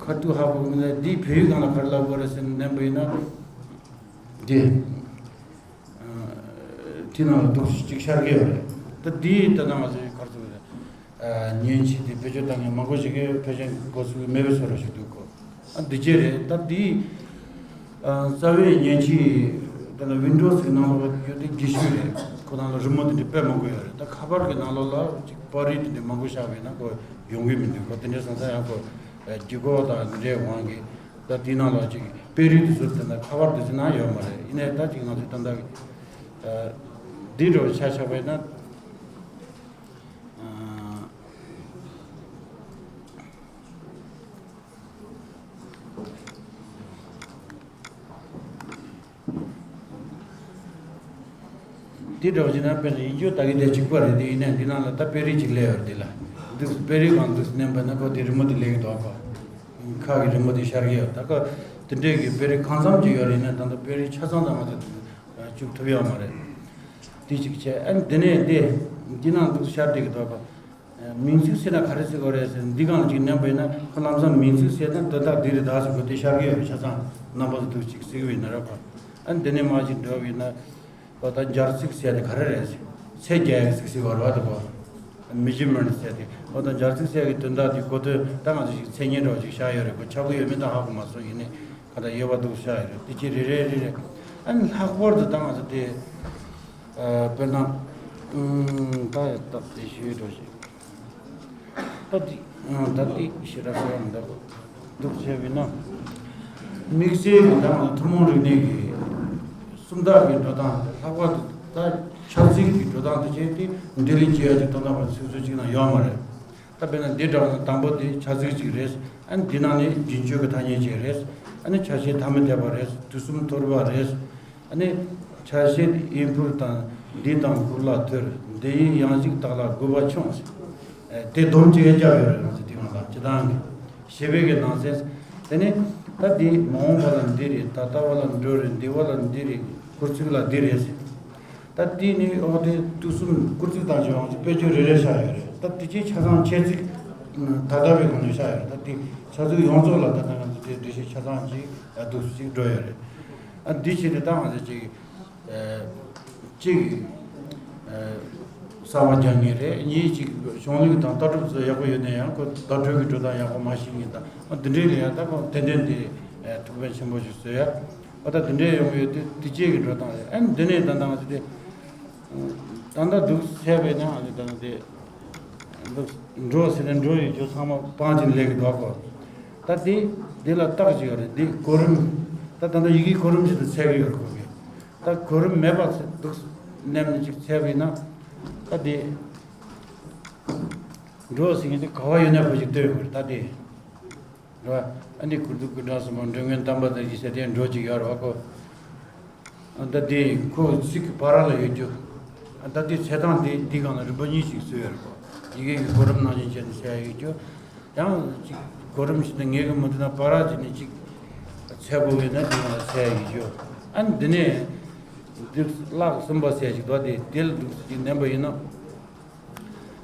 ཁ་ཐུག་ཧ་གོ་གི་མི་འདུག་འདི་བོད་ཡིག་སྒང་ལ་ག་རེ་ལབ་དགོས་རེད་ཟེར་ནས་མནན་པ་ཡིན་ན། འདི་དེ་ནང་ལ་འདུག་སེ་གཅིག་ཤར་གི་ཡོད་རེད། ད་འདི་ད་ནང་ང་ཚོའི་ག་རེ་ཟེར་དགོས་རེད། ཨ། མཉེན་ཆས་དེ་བེད་སྤྱོད་བཏང་མཁན་མང་པོ་ཞིག་གིས་ཕལ་ཆེར་འགོ་ཚུགས་ཀྱི་མེད་པའི་བཟོ་འདྲ་ཞིག་འདུག་གོ། ཨ། འདི་བྱས་རེད། ད་འདི། ཨ། རྩ་བའི་མཉེན་ཆས་དེ་ལ་ཝིན་ཌོ་སི་གི་ནང་ལོགས་ཡོད་དེ་རྒྱས་ཤོས་རེད། ཁོ་ནང་ལ་རི་མོ་དེ་འདྲ་དཔེ་མང་པོ་ཡོད་རེད། ད་ཁ་པར་གྱི་ནང་ལོགས་ལ་ཅིག་པར་རིས་དེ་འདྲ་མང་པོ་བཞག་པ་ཡིན་ན་ཁོ་ཡོང་གི་མི་འདུག་གོ། དེ་འདྲ་སོང་ཙང་ཡང་ཁོ་ཨ། བརྒྱུད་སྐུར་དང་འདི་འདྲའི་དབང་གིས་ད་དེའི་ནང་ལ་ཅིག་དཔེ་རིས་དེ་ཚོ་དེ་འདྲ་ཁ་པར་དེ་ཚོའི་ནང་ཡོད་མ་རེད། ཡིན་ནའི་ད་ཅིག་ང་ཚོས་ད་ལྟ་གི་ཨ། འདི་འདྲ་བོ་ཆ་བཞག་པ་ཡིན་ན། ཨ། འདི་འདྲ་བོ་ཅིག་ན་དཔེར་ན་ཡིན་རྒྱུ་ད་གི་དེ་གཅིག་པ་རེད། དེ་ཡིན་ནའི་འདི་ནང་ལ་ད་དཔེ་རིས་གཅིག་སླེབས་ཡོད་རེད། འདི་ལ་འདུག་དཔེ་རིས་སྒང་འདུག་མནན་པ་ན་ཁོ་དེ་རི་མོ་དེ་སླེབས་ཀྱི་འདུག་གོ། ཁ་གི་རི་མོ་དེ་ཤར་གྱི་ཡོད། ད་ཁོ་དེ་འདྲའི་གི་དཔེ་རིས་གང་འཚམ་ཅིག་ཡོད་རེད། ཡིན་ནའི་ད་ལྟ་དཔེ་རིས་ཆ་ཚང་ད་ང་ཚོ་བཅུག་ཐུབ་ཡོད་མ་རེད། དེ་གཅིག་བྱས། ཨ་ནི་དེ་ནས་དེ་འདི་ནང་འདུག་ཤར་བསྡད་ཀྱི་འདུག་གོ། མིང་ཚིག་ཟེར་ན་ག་རེ་ཟེར་དགོས་རེད་ཟེར། འདི་སྒང་ལ་ཅིག་མནན་པ་ཡིན་ན་ཁོ་ལམ་སང་མིང་ཚིག་ཟེར་ན་དོན་དག་འདི་རེད་ད་ཟེར་གོ། དེ་ཤར་གི་ཡོད་རེད། ཆ་ཚང་རྣམ་པ་ཚོ་འདུག་ཅིག་གཟིགས་པ་ཡིན་ན་རེད་གོ། ཨ་ནི་འདི་ནས་མར་ཅིག་འགྲོ་བ་ཡིན་ན། ཨོ་ད་སྦྱར་ཚིག་ཟེར་དེ་ག་རེ་རེད་ཟེར། ཚད་རྒྱག་ཡག་ཚིག་ཟེར་བ་རེད་པ། དེ་གོ། མེ་ཇར་མེན་ཊི་ཟེར་དེ། ཨོ་ད་སྦྱར་ཚིག་ཟེར་གི་དོན་དག་དེ་གོ་དོན་ད་ང་ཚོ་ཞིག་མཚན་སྙན་འདྲ་བོ་ཅིག་བཞག་ཡོད་རེད་གོ། ཆགས་ཀྱི་ཡོད་མེད་ད་ཧ་གོ་མ་སོང་། ཡིན་ནའི་ག་ད་ཡོད་པ་འདུག་བཞག་ཡོད་རེད། དེ་ཅི་རེ་རེ་རེ་རེ། ཨ་ནི་ལྷག་པར་དུ་ད་ང་ཚོ་དེ། ཨ། དཔེར་ན། ཨུམ། ད་ཡ་སྟབས་བདེ་ཤོས་འགྲོ་ཞིག་ད་འདི། ཨ། ད་འདི་ཞེ་དྲག་གསལ་པོ་མི་འདུག་འདུག་བྱས་པས་ན། དམིགས་བསལ་གྱི་ད་ང་ཚོ་ཐུན་མོང་རིག་གནས་ཀྱི་སུམ་རྟགས་ཀྱི་འགྲོ་སྟངས་དེ་ལྷག་པར་དུ་ད་ཆ་ཚིག་གི་འགྲོ་སྟངས་དེ་བྱས་ཏེ་འགྲེལ་བཤད་བྱེད་ཡག་གི་དོན་དག་པ་ཚིག་མཛོད་གཅིག་ནང་ཡོད་མ་རེད། ད་དཔེར་ན་འདི་འདྲ་བ་ན་དང་པོ་དེ་ཆ་ཚིག་གཅིག་རེད། ཨ་ནི་འདི་ནང་ནས་རྒྱུན་སྤྱོད་ཀྱི་ཐ་སྙད་གཅིག་རེད། ཨ་ནི་ཆ་ཤས་ཐ་མི་དད་པ་རེད། དུས་གསུམ་ཐོར་བ་རེད། ཨ་ནི་ཆ་ཤས་དབྱིན་ཕུར་དང་འདི་དང་གུར་ལ་ཐོར། འདི་ཡི་ཡང་ཞིག་དག་ལ་དགོས་པ་ཆུང་། ཨེ། དེ་སྡོམ་གཅིག་ཡང་བརྒྱབ་ཡོད་རེད། ང་ཚོ་དེ་སྒང་ལ་སྤྱིར་བཏང་གི་ཞེས་པའི་གི་ནང་གསེས། དེ་ནི་ད་འདི་མ་འོངས་པ་ལ་འདི་རེད། ད་ལྟ་བ་ལ་འགྲོ་རེད། འདི་བ་ལ་འདི་རེད། སྐུལ་ཚིག་ལ་འདི་རེད་ཟེར། ད་དེ་ནི་འོ་དེ་དུས་གསུམ་སྐུལ་ཚིག་དང་བཅས་པ་དཔེ་བརྗོད་རེ་རེ་བཞག་ཡོད་རེད། ད་དེ་ཅིག་ཆ་ཚང་ཆེ་ཚིག་ད་ལྟ་བའི་སྒང་ནས་བཞག་ཡོད་རེད། ད་དེ་ཆ་ཚིག་ཡོངས་རྫོགས་ལ་ད་ལྟ་ང་ཚོ་དེ་འགྲེལ་བཤད་ཆ་ཚང་ཅིག་འདུག་སེ་ཅིག་འགྲོ་ཡོད་རེད། ཨ། འདི་བྱས་ཏེ་ད་ང་ཚོ་ཅིག་ཨ། གཅིག་ཨ། གསར་པ་རྒྱག་མཁན་རེད། གཉིས་ཅིག་གཞུང་ལུགས་དང་ལྟ་གྲུབ་ཚོ་ཡག་པོ་ཡོད་ན་ཡང་ཁོ་བརྡ་སྤྲོད་ཀྱི་འགྲོ་སྟངས་ཡག་པོ་མ་ཤེས་མཁན་དང་། ཨ། འདི་འདྲའི་ལ་ཡང་ད་ཁོ་ཏན་ཏན་དེ་ཨ། ཐུགས་ཕན་ཆེན་པོ་ཞིག་གསོས་ཡ། ཨ། ད་འདི་འདྲའི་ཡོང་གི་ཡོད་དུས་དེ་བཅས་ཀྱི་འགྲོ་སྟངས་རེད། ཨ་ནི་འདི་ནས་ད་ལྟ་ང་ཚོ་དེ་ད་ལྟ་འདུག་བྱས་པས་ན། ཨ་ནི་ད་ལྟ་དེ་འདུག་འགྲོ་ཟེར་ནས་འགྲོ་ཡོད་རྒྱུ་ཚང་མ་སྤང་གཅིག་ལས་ཀྱི་འདུག་གོ། ད་དེ་འདི་ལ་རྟགས་ཅིག་ཡོད་རེད། འདི་གོ་རིམ། ད་ད་ལྟ་ཡི་གེའི་གོ་རིམ་ཞིག་ཏུ་འཚོལ་གྱི་ཡོད་རེད་གོ་གི། ད་གོ་རིམ་མེད་པ་འདུག་མནན་ནས་ཅིག་འཚོལ་བས་ན། ད་དེ་འགྲོ་ཟེར་མཁན་དེ་ག་བ་ཡོད་ན་ཁོ་ཅིག་སྟོན་ཡོད་རེད། ད་དེ་རེད་བ། ཨ་ནི་གུར་དུ་ཀུན་དྲང་གསུམ་པོ་འགྲོ་མགོན་དམ་པ་དང་གི་ཟེར་དེ་འགྲོ་ཅིག་ཡོད་རེད་བ་ཁོ། ཨ། ད་དེ་ཁོ་ཚིག་གི་བར་ལ་ཡོད་རྒྱུ། ཨ། ད་དེ་འཚོལ་སྟངས་དེ་འདི་སྒང་ལ་རིམ་པ་གཉིས་ཤིག་བཟོས་ཡོད་རེད་གོ། ཡི་གེ་གི་གོ་རིམ་ནང་བཞིན་བྱས་ནས་འཚོལ་ཡ་ཡོད་རྒྱུ། ཡང་ཅིག་གོ་རིམ་ཞིག་ཏུ་ངེས་ཀྱི་མི་འདུག་ན་བར་ཅིག་ནས་ཅིག་འཚོལ་དགོས་ཡོད་ན་འདི་སྒང་ལ་འཚོལ་ཡ་ཡོད་རྒྱུ། ཨ་ནི་འདི་ནས་འདི་གླགས་གསུམ་པ་ཟེར་ཞིག་འདུག་དེ་དེ་ལ་འདུག་ཅིག་མནན་པ་ཡིན་ན།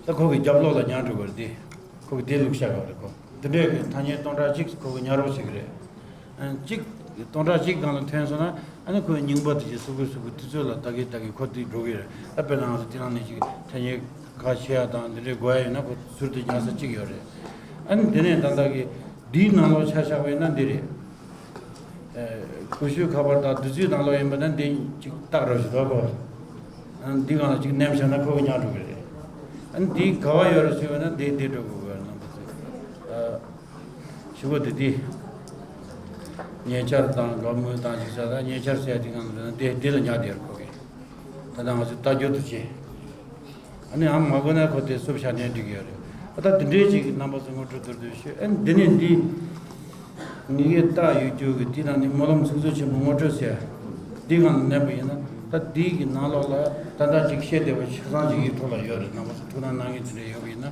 ད་ཁོ་གི་རྒྱབ་ལོགས་ལ་ཉར་འགྲོ་དགོས་རེད་དེ། ཁོ་གི་དེ་ལུགས་བཤད་ག་རེད་ཁོ། དེ་འདྲའི་གི་ཐ་སྙད་སྟོང་ཕྲག་གཅིག་ཁོ་གི་ཉར་རོགས་བྱེད་གི་རེད། ཨ་གཅིག་སྟོང་ཕྲག་གཅིག་སྒང་ལ་ཐོན་སོང་ན་ཨ་ནི་ཁོའི་རྙིང་པ་དེ་ཅིག་སུ་གུ་སུ་གུ་དུས་ཚོད་ལ་ལྟ་གི་ལྟ་གི་ཁོ་དེ་འགྲོ་གི་རེད། ཨ་དཔེར་ན་ང་ཚོ་དེ་ནང་ནས་ཅིག་ཐ་སྙད་ཁ་ཕྱེ་ཡ་དང་འདི་འདྲའི་དགོས་ཡ་ཡོད་ན་ཁོ་ཟུར་དུ་ཉར་ས་གཅིག་ཡོད་རེད། ཨ་ནི་དེ་ནས་ད་ལྟ་གི་འདིའི་ནང་ལོགས་ཆ་བཞག་པ་ཡིན་ན་འདི་རེད། ཀུ་ཤུ་ཁ་པར་དང་བདུད་རྩིའི་ནང་ལོགས་ཡིན་པ་ན་འདི་གཅིག་བཏགས་རོགས་ཞུ་དོ་ཁོ། འདི་སྒང་ལ་གཅིག་མནན་བཞག་ན་ཁོ་གི་ཉར་འགྲོ་གི་རེད། ཨ་ནི་འདི་ག་བ་ཡོད་རེད་ཟེར་བ་ན་འདི་འདི་འགྲོ་དགོས་གི་རྣམ་པ་ཚོ། ཞུ་བ་འདི་འདི། ཉེ་ཆར་དང་དགའ་མོས་དང་ཅིག་ཆ་ད་ཉེ་ཆར་ཟེར་ཡ་འདི་སྒང་ལ་འདི་འདི་ལ་ཉར་བསྡད་ཡོད་ཁོ་གི། ད་ལྟ་ང་ཚོས་ལྟ་རྒྱུ་དུ་བྱེད། ཨ་ནི་ཨ་མ་དགོས་ན་ཁོ་དེ་སུབ་བྱ་ནས་འགྲིག་གི་ཡོད་རེད། ཨ་ད་དེ་འདྲའི་ཅིག་གི་རྣམ་པ་ཚོ་ངོ་སྤྲོད་མདོར་བསྡུས་ཞུ། ཨ་ནི་འདི་ནས་འདི། ངེད་ཀྱི་རྟགས་ཡོད་རྒྱུ་གི་དེ་ནང་ནས་སྨོན་ལམ་ཚིག་མཛོད་ཆེན་མོ་ངོ་སྤྲོད་ཟེར། འདི་སྒང་ལ་མནན་པ་ཡིན་ན་ད་འདི་གི་ནང་ལོགས་ལ་ད་ལྟ་ཅིག་བཤད་བསྡད་པ་ཆ་ཚང་ཅིག་ཡིག་ཐོག་ལ་ཡོད་རེད། རྣམ་པ་ཚོ་ཐུགས་སྣང་གནང་མཁན་དེ་འདྲ་ཡོད་པ་ཡིན་ན།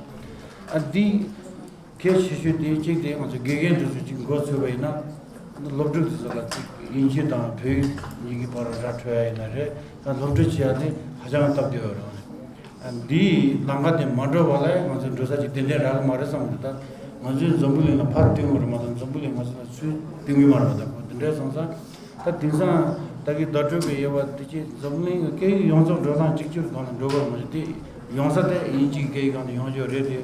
ཨ་འདི། གལ་ཆེ་ཤོས་དེ་གཅིག་དེ་ང་ཚོ་དགེ་རྒན་དེ་ཚོ་གཅིག་འགོ་ཚུགས་པ་ཡིན་ན། སློབ་ཕྲུག་དེ་ཚོ་ལ་གཅིག་དབྱིན་ཇི་དང་བོད་ཡིག་གཉིས་ཀྱི་བར་ར་འཕྲོད་ཡ་ཡིན་ན་རེད། ད་སློབ་ཁྲིད་བྱེད་ཡ་དེ་ཧ་ཅང་སྟབས་བདེ་བ་རེད། ཨ་འདིའི་ལམ་ཁ་དེ་མ་འགྲོ་བ་ལ་ང་ཚོ་འགྲོ་ས་ཅིག་ཏན་ཏན་རག་གི་མ་རེད་བསམ་གི་འདུག་ད་ང་ཚོའི་འཛམ་བུ་གླིང་ལ་ཕར་བསྟན་དགོས་རེད་མ་གཏོགས་འཛམ་བུ་གླིང་ང་ཚོ་ལ་ཚུར་བསྟན་གི་མ་རེད་པ། ད་གོ་དེ་འདྲའི་སོང་ཙང་། ད་དེང་སང་ད་གི་བརྡ་སྤྲོད་པའི་དབྱེ་བ་དེ་ཅིག་འཛམ་གླིང་གི་སྐད་ཡིག་ཡོངས་རྫོགས་འགྲོ་སྟངས་གཅིག་གྱུར་སྒང་ལ་འགྲོ་དགོས་རེད་མ་གཏོགས་དེ་ཡོང་ས་དེ་དབྱིན་ཇིའི་སྐད་ཡིག་སྒང་ལ་ཡོང་རྒྱུ་རེད་དེ།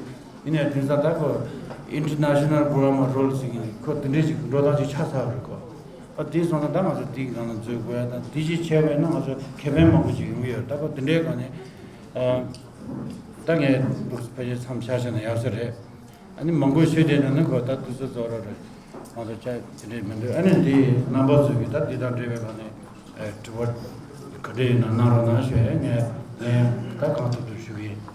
ཡིན་ནའི་དེང་སང་ད་ཁོ་International Grammar Rules ཟེར་གྱི་ཁོ་དེ་འདྲའི་ཅིག་འགྲོ་སྟངས་ཅིག་ཆགས་ཚར་བ་རེད་ཁོ། ཨ་དེ་སོང་ན་ད་ང་ཚོ་དེའི་སྒང་ལ་འཛུལ་དགོས་ཡ་དང་དེ་ཅིག་བྱས་པས་ན་ང་ཚོ་ཁེ་ཕན་མང་པོ་ཅིག་ཡོང་གི་ཡོད། ད་ཁོ་དེ་འདྲའི་སྒང་ནས་ཨ་ད་ངས་འདུག་ཕལ་ཆེར་མཚམས་བཞག་བྱས་ན་ཡག་ས་རེད། ཨ་ནི་མང་པོ་ཞུས་བསྡད་ན་ནི་ཁོ་ད་དུས་ཚོད་རྫོགས་རོགས་རེད། ང་ཚོ་ཅག་དེ་འདྲའི་མི་འདུག་ཨ་ནི་འདི་རྣམ་པ་ཚོས་ཀྱིས་ད་འདི་དང་འབྲེལ་བའི་སྒང་ནས་ཨ་དྲི་བ་ག་འདྲ་ཡིན་ན་གནང་རོགས་གནང་ཞུ་ཡ་ངས་ལན་ད་གང་ཐུབ་ཐུབ་ཞུ་གི་ཡིན།